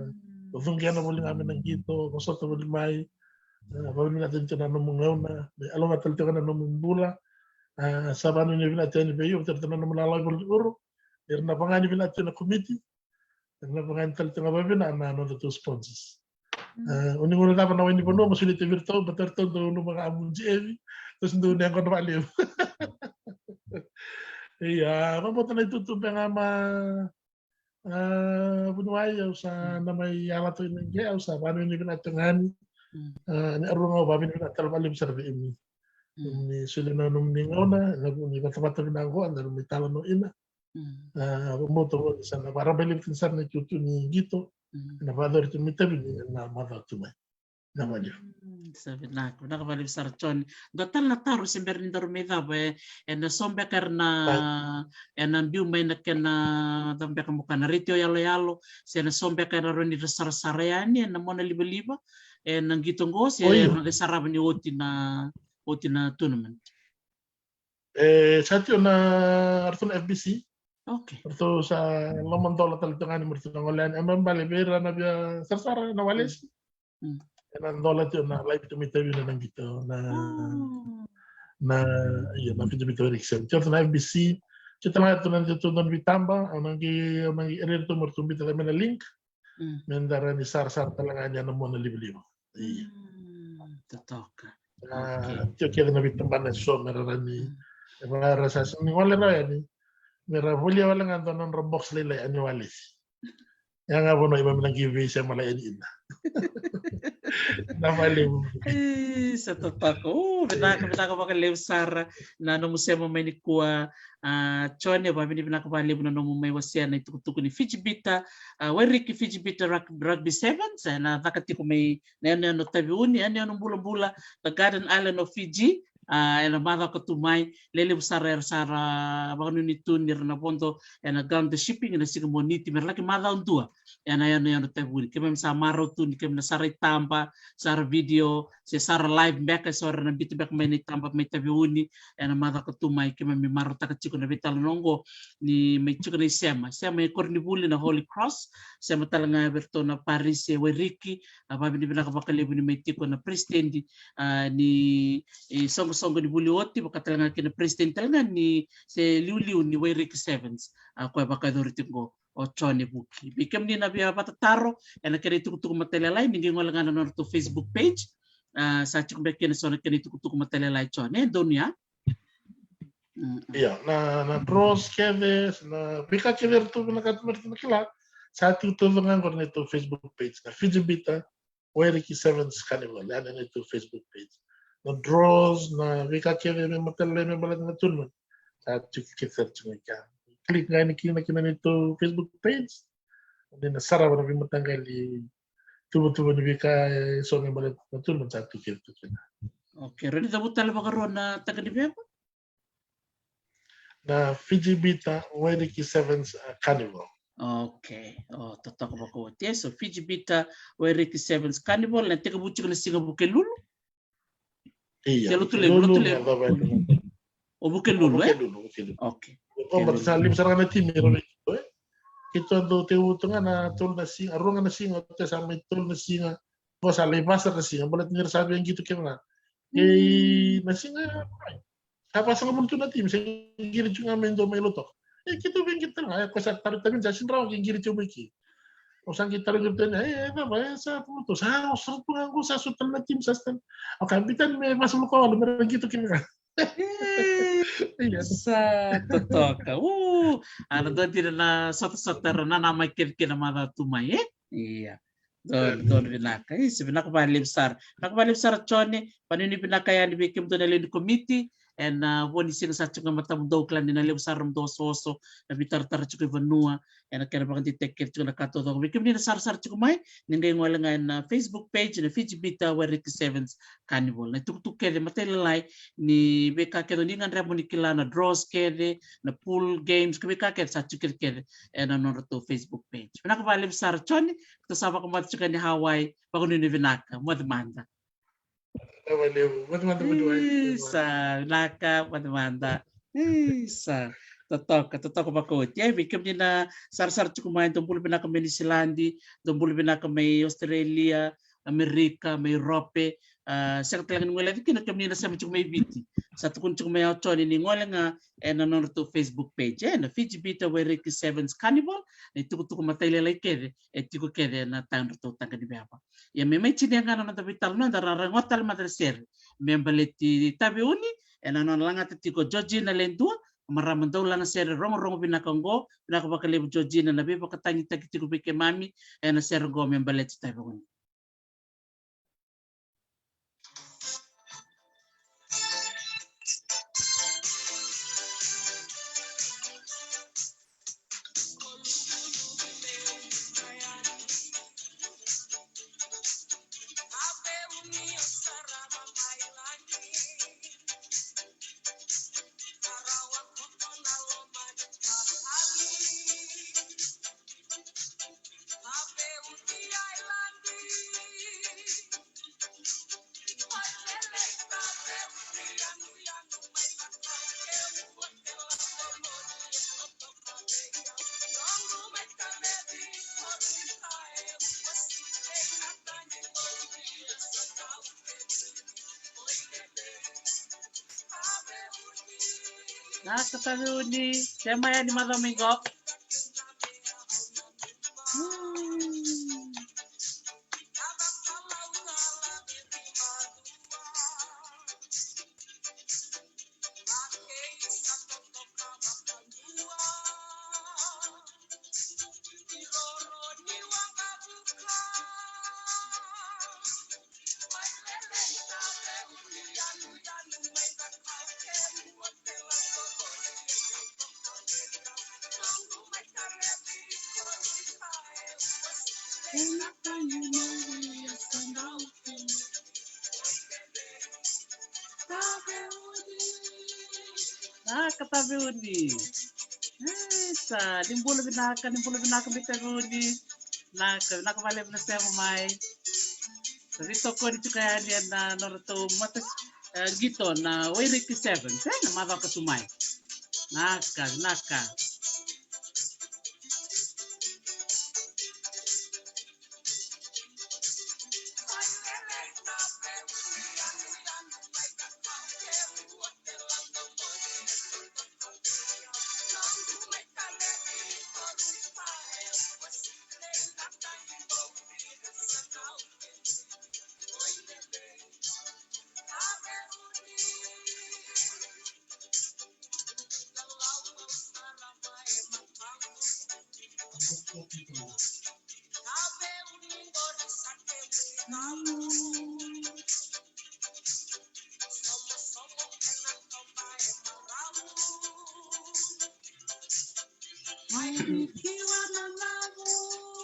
o cuqena voli ga mai na qito, o sota voli mai. E, vakavinavinaka tiko na nomu gauna, me yalovinaka tale tiko na nomu bula. E, sa vakanuinui vinaka tiko yani vei iko, vata kei na nomu lalawa i valeni'uru. Era na vakanuinui vinaka tiko na komiti. Era na vakanuinui tale tiko ga vakavinaka na nodatou sponsors. E, o ni gona cava na wai ni vanua, mo solia tiko vei iratou, baleta ratou dau na vakamuji evi, tou se dau na yaqona vakalevu. Ia, vakabauta na itutu beka ga ma A, Vuniwai, au sa na mai yala toka ina qe, au sa vakanuinui vinaka toka yani. Mm. A, ni arua ga au vakavinavinaka tale vakalevu sara vei kemuni. Mm. Ni solia na nomuni gauna, na nomuni vatavata vinaka qo, na nomuni talanoa ina. Mm. A, vakabauta qo ni sa na vakaraba levu tiko sara na itutu ni qito. Mm. Na vakayacori tu mai Taveuni ena macawa tu mai. Na vale. Mm, sa vinaka, vinaka vakalevu sara Jone. Dua tale na taro se bera ni daru mai cava, e, ena so beka era na, ena biu mai na kena cava beka mo kaya na retio yaloyalo, se ena so beka era rawa ni ra sarasara yani ena monalivaliva ena qito qo, se era na qai sarava ni oti na, oti na tournament. E, sa tiko na, ratou na F B C. Okay. Ratou sa lomadola tale tu ga ni ratou na gole yani. E, me baleta vei ira na via sarasara na walesi. Mm. Ena dola tiko na live tu mai Taveuni na qito na, na, ia, na Fiji Bitter Weiriki Sevens. Tiko na F B C, tiko tale ga tu na dua tu na veitaba, au na qai, au na qai ereri tu me ratou biuta tale mai na link. Mm. Me da rawa ni sarasara tale ga yani ena monalivaliva. Ia. Mm, totoka. A, okay. Tiko kece na veitabana eso me ra rawa ni, mm, e vaka era sa sega ni gole rawa yani. Me ra volia wale ga dua na nodra box lailai yani walesi. Ya ga vanua keimami na qai veisema lai yani ina. Na valevu. Ii, sa totoka. O, vinaka, vinaka vakalevu sara na nomu sema mai nikua. A, Jone, au vakavinavinaka vakalevu na nomu mai wasea na itukutuku ni Fiji Bitter, a, Wairiki Fiji Bitter Rug-, Rugby Sevens, e, na caka tiko mai na yanuyanu o Taveuni, yanuyanu bulabula, the Garden Island of Fiji, a, ena macawa ka tu mai, lelevu sara era sa ra vakanuinui tu ni ra na vodo ena Gulden Shipping ena siga Moniti, me ra laki macawa dua ena yanuyanu o Taveuni. Keimami sa marau tu ni keimami na sara itaba, sara video, se sara live beka, eso era na biuta beka mai na itaba mai Taveuni ena macawa ka tu mai. Keimami marautaka tiko na veitalanoa oqo ni mai tiko na isema, sema e koronivuli na Holy Cross, sema tale ga vei iratou na parisi e Wairiki. A, vakavinavinaka vakalevu ni mai tiko na peresitedi, a, ni, e, soqosoqo ni vuli oti, vaka tale ga kei na peresitedi tale ga ni se liuliu ni Wairiki Sevens, a, koya vakayacori tiko qo, o Jone Vuki. Vei kemuni na via vakatataro ena kena itukutuku matailalai, ni qai gole ga na nodratou Facebook page. A, sa tiko beka kina so na kena itukutuku matailalai, Jone, e donu ya. Mm, mm. Ia, na, na draws kece, na veika kece eratou vinakata me ratou na kila, sa tiko taucoko ga qori na neitou Facebook page, na Fiji Bitter Wairiki Sevens Carnival, yani na neitou Facebook page. Na draws, na veika kece me matailalai me baleta na tournament, sa tiko kece sara tiko ga kina. Click ga yani kina ki na neitou Facebook page, ni na sarava na veimataqali tuvatuva ni veika eso me baleta na tournament, sa tiko kece tu kina. Okay, rawa ni cavuta tale vakarua na taka ni veva? Na Fiji Bitter Wairiki Sevens, uh, Carnival. Okay. O, totoka vakaoti. E, so Fiji Bitter Wairiki Sevens Carnival, na tekivu tiko na siga Vukelulu. Ia, Vukelulu, Vukelulu, Vukelulu, Vukelulu, Vukelulu. O Vukelulu, Vukelulu. Okay. Ko bata sa levu sara ga na timi era vei keitou, e. Keitou a dau tekivu tu ga na tolu na siga, rua ga na siga, o te sa mai tolu na siga. Ko sa lai vasa na siga, baleta ni ra sa via qito kece ga. Kei na siga, sa vasagavulu tu na timi, se qiri tu ga me dua mai Lautoka. E, keitou via qito tale ga, e, ko sa taro tavini, sa sega ni rawa ke qiri tu mai ke. O sa qiri taro qiri tani, e, e, cava, e, sa tu, sa, o sa tu ga, o sa so tale na timi, sa tale. O ka biuta ni me vasagavulu ka walu, me ra qito kece ga. Ia. Sa totoka. U, a na dua dina na sotasota era nanamaki kece kina macawa tu mai, e? Ia. Donu, donu vinaka. Isa, vinaka vakalevu sara. Vinaka vakalevu sara Jone, vakanuinui vinaka yani vei kemudou na lewe ni komiti. Ena, a, vo ni siga sa tiko ga matamudou, kila ni na levu sara na mudou osooso, na veitaratara tiko i vanua, ena kena vakadeitaki kece tiko na ka taucoko. Vei kemuni na sarasara tiko mai, ni qai gole ga ena Facebook page na Fiji Bitter Wairiki Sevens Carnival. Na itukutuku kece matailalai ni veika kece o ni gadreva mo ni kila, na draws kece, na pool games, ka veika kece sa tiko kece kece ena nodratou Facebook page. Vinaka vakalevu sara Joni, keitou sa vakamata tiko yani Hawaii, vakanuinui vinaka, moce mada. Vinaka vakalevu, moce mada, moce mada. Isa, vinaka, moce mada. Isa, totoka, totoka vakaoti. E, vei kemuni na sarasara tiko mai, dou bula vinaka mai Niusiladi, dou bula vinaka mai Australia, Amerika, mai Europe, a, sega tale ga ni gole yaco kina kemuni na sema tiko mai Viti. Sa tukuni tiko mai o Joni ni gole ga ena nodratou Facebook page, e, na Fiji Bitter Wairiki Sevens Carnival, na itukutuku matailalai kece e tiko kece ena tayadratou taqa ni veva. Ia me mai tinia ga na noda veitalanoa, da ra rogoca tale mada na sere me baleti Taveuni, ena nona lagata tiko o Georgina Ledua, marama daulagasere rogorogo vinaka oqo. Vinaka vakalevu Georgina na veivakatagitaki tiko vei keimami ena sere oqo me baleti Taveuni. Vinaka Taveuni, sema yani macawa mai qo. Vinaka Taveuni. Isa, ni bula vinaka, ni bula vinaka mai Taveuni. Vinaka, vinaka vakalevu na sema mai. Sa veitokoni tiko yani ena nodratou mata, e, qito na Wairiki Sevens, e, na macawa ka tu mai. Vinaka, vinaka.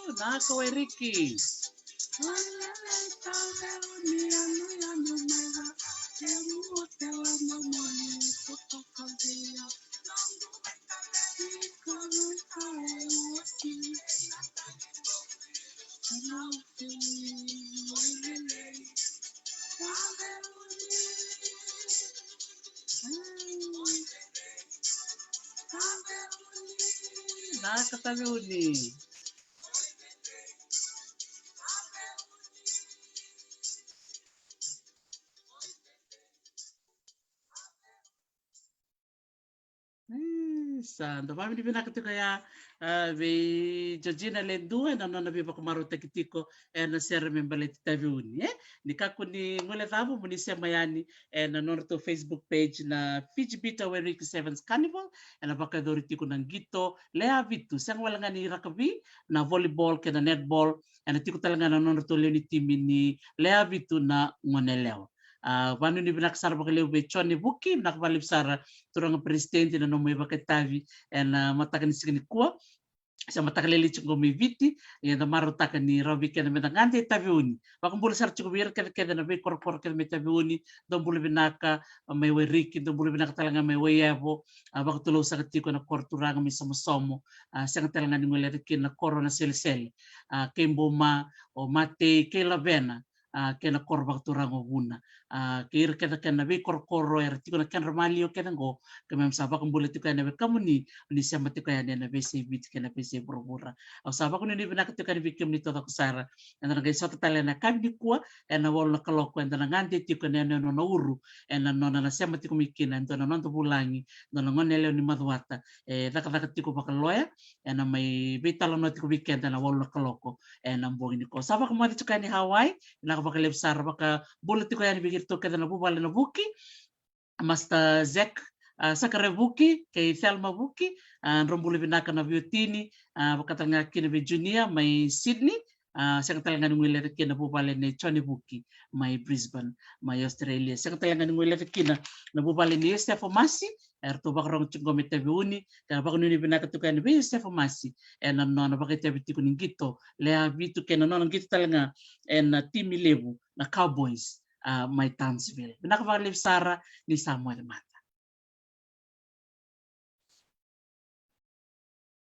Vinaka Wairiki. Vinaka Taveuni. E, sa da vakavinavinaka tiko ya, a, vei Georgina Ledua ena nona veivakamarautaki tiko ena sere me baleti Taveuni, e? Ni kakua ni guilecava mo ni sema yani ena nodratou Facebook page na Fiji Bitter Wairiki Sevens Carnival, ena vakayacori tiko na qito lewe vitu, sega wale ga ni rakavi, na volleyball kei na netball, ena tiko tale ga na nodratou lewe ni timi ni lewe vitu na goneyalewa. A, vanuinui vinaka sara vakalevu vei Jone Vuki, vinaka vakalevu sara turaga peresitedi na nomu ivakaitavi ena mataka ni siga nikua. Se mataka lailai tiko qo mai Viti, ia da marautaka ni rawa vei keda meda gade e Taveuni. Vakabula sara tiko vei ira kece kece na veikorokoro kece mai Taveuni, dou bula vinaka mai Wairiki, dou bula vinaka tale ga mai Waiyevo, a, vakatulou saka tiko na koro turaga mai Somosomo, a, sega tale ga ni guileca kina na koro na Selesele, a, kei Boma, o Matei, kei Lavena, a, kei na koro vakaturaga o Vuna, a, kei ira kece kei na veikorokoro era tiko na kedra maliwa kece qo, keimami sa vakabula tiko yani na wekamuni, ni sema tiko yani ena veiyasai Viti kei na veiyasai vuravura. Au sa vakanuinui vinaka tiko yani vei kemuni taucoko sara. Eda na qai sota tale ena yakavi nikua, ena walu na kaloko, eda na gade tiko ena yanuyanu o Nauru, ena nona na sema tiko mai kina e dua na noda vulagi, dua na goneyalewa ni Macuata, e cakacaka tiko vakaloya, ena mai veitalanoa tiko vei keda ena walu na kaloko ena bogi nikua. Sa vakamoce tiko yani Hawaii, vinaka vakalevu sara, vakabula tiko yani vei iratou kece na vuvale na Vuki, Master Zack, a, Sakarai Vuki kei Thelma Vuki, a, drau bula vinaka na veiwatini, a, vaka tale ga kina vei Junior mai Sydney, a, sega tale ga ni guileca kina na vuvale nei Jone Vuki mai Brisbane, mai Australia. Sega tale ga ni guileca kina na vuvale nei Iosefo Masi, eratou vakarogo tiko qo mai Taveuni, ka vakanuinui vinaka tiko yani vei Iosefo Masi ena nona vakaitavi tiko ni qito lewe vitu kei na nona qito tale ga ena timi levu na Cowboys, a, mai Townsville. Vinaka vakalevu sara, ni sa moce mada.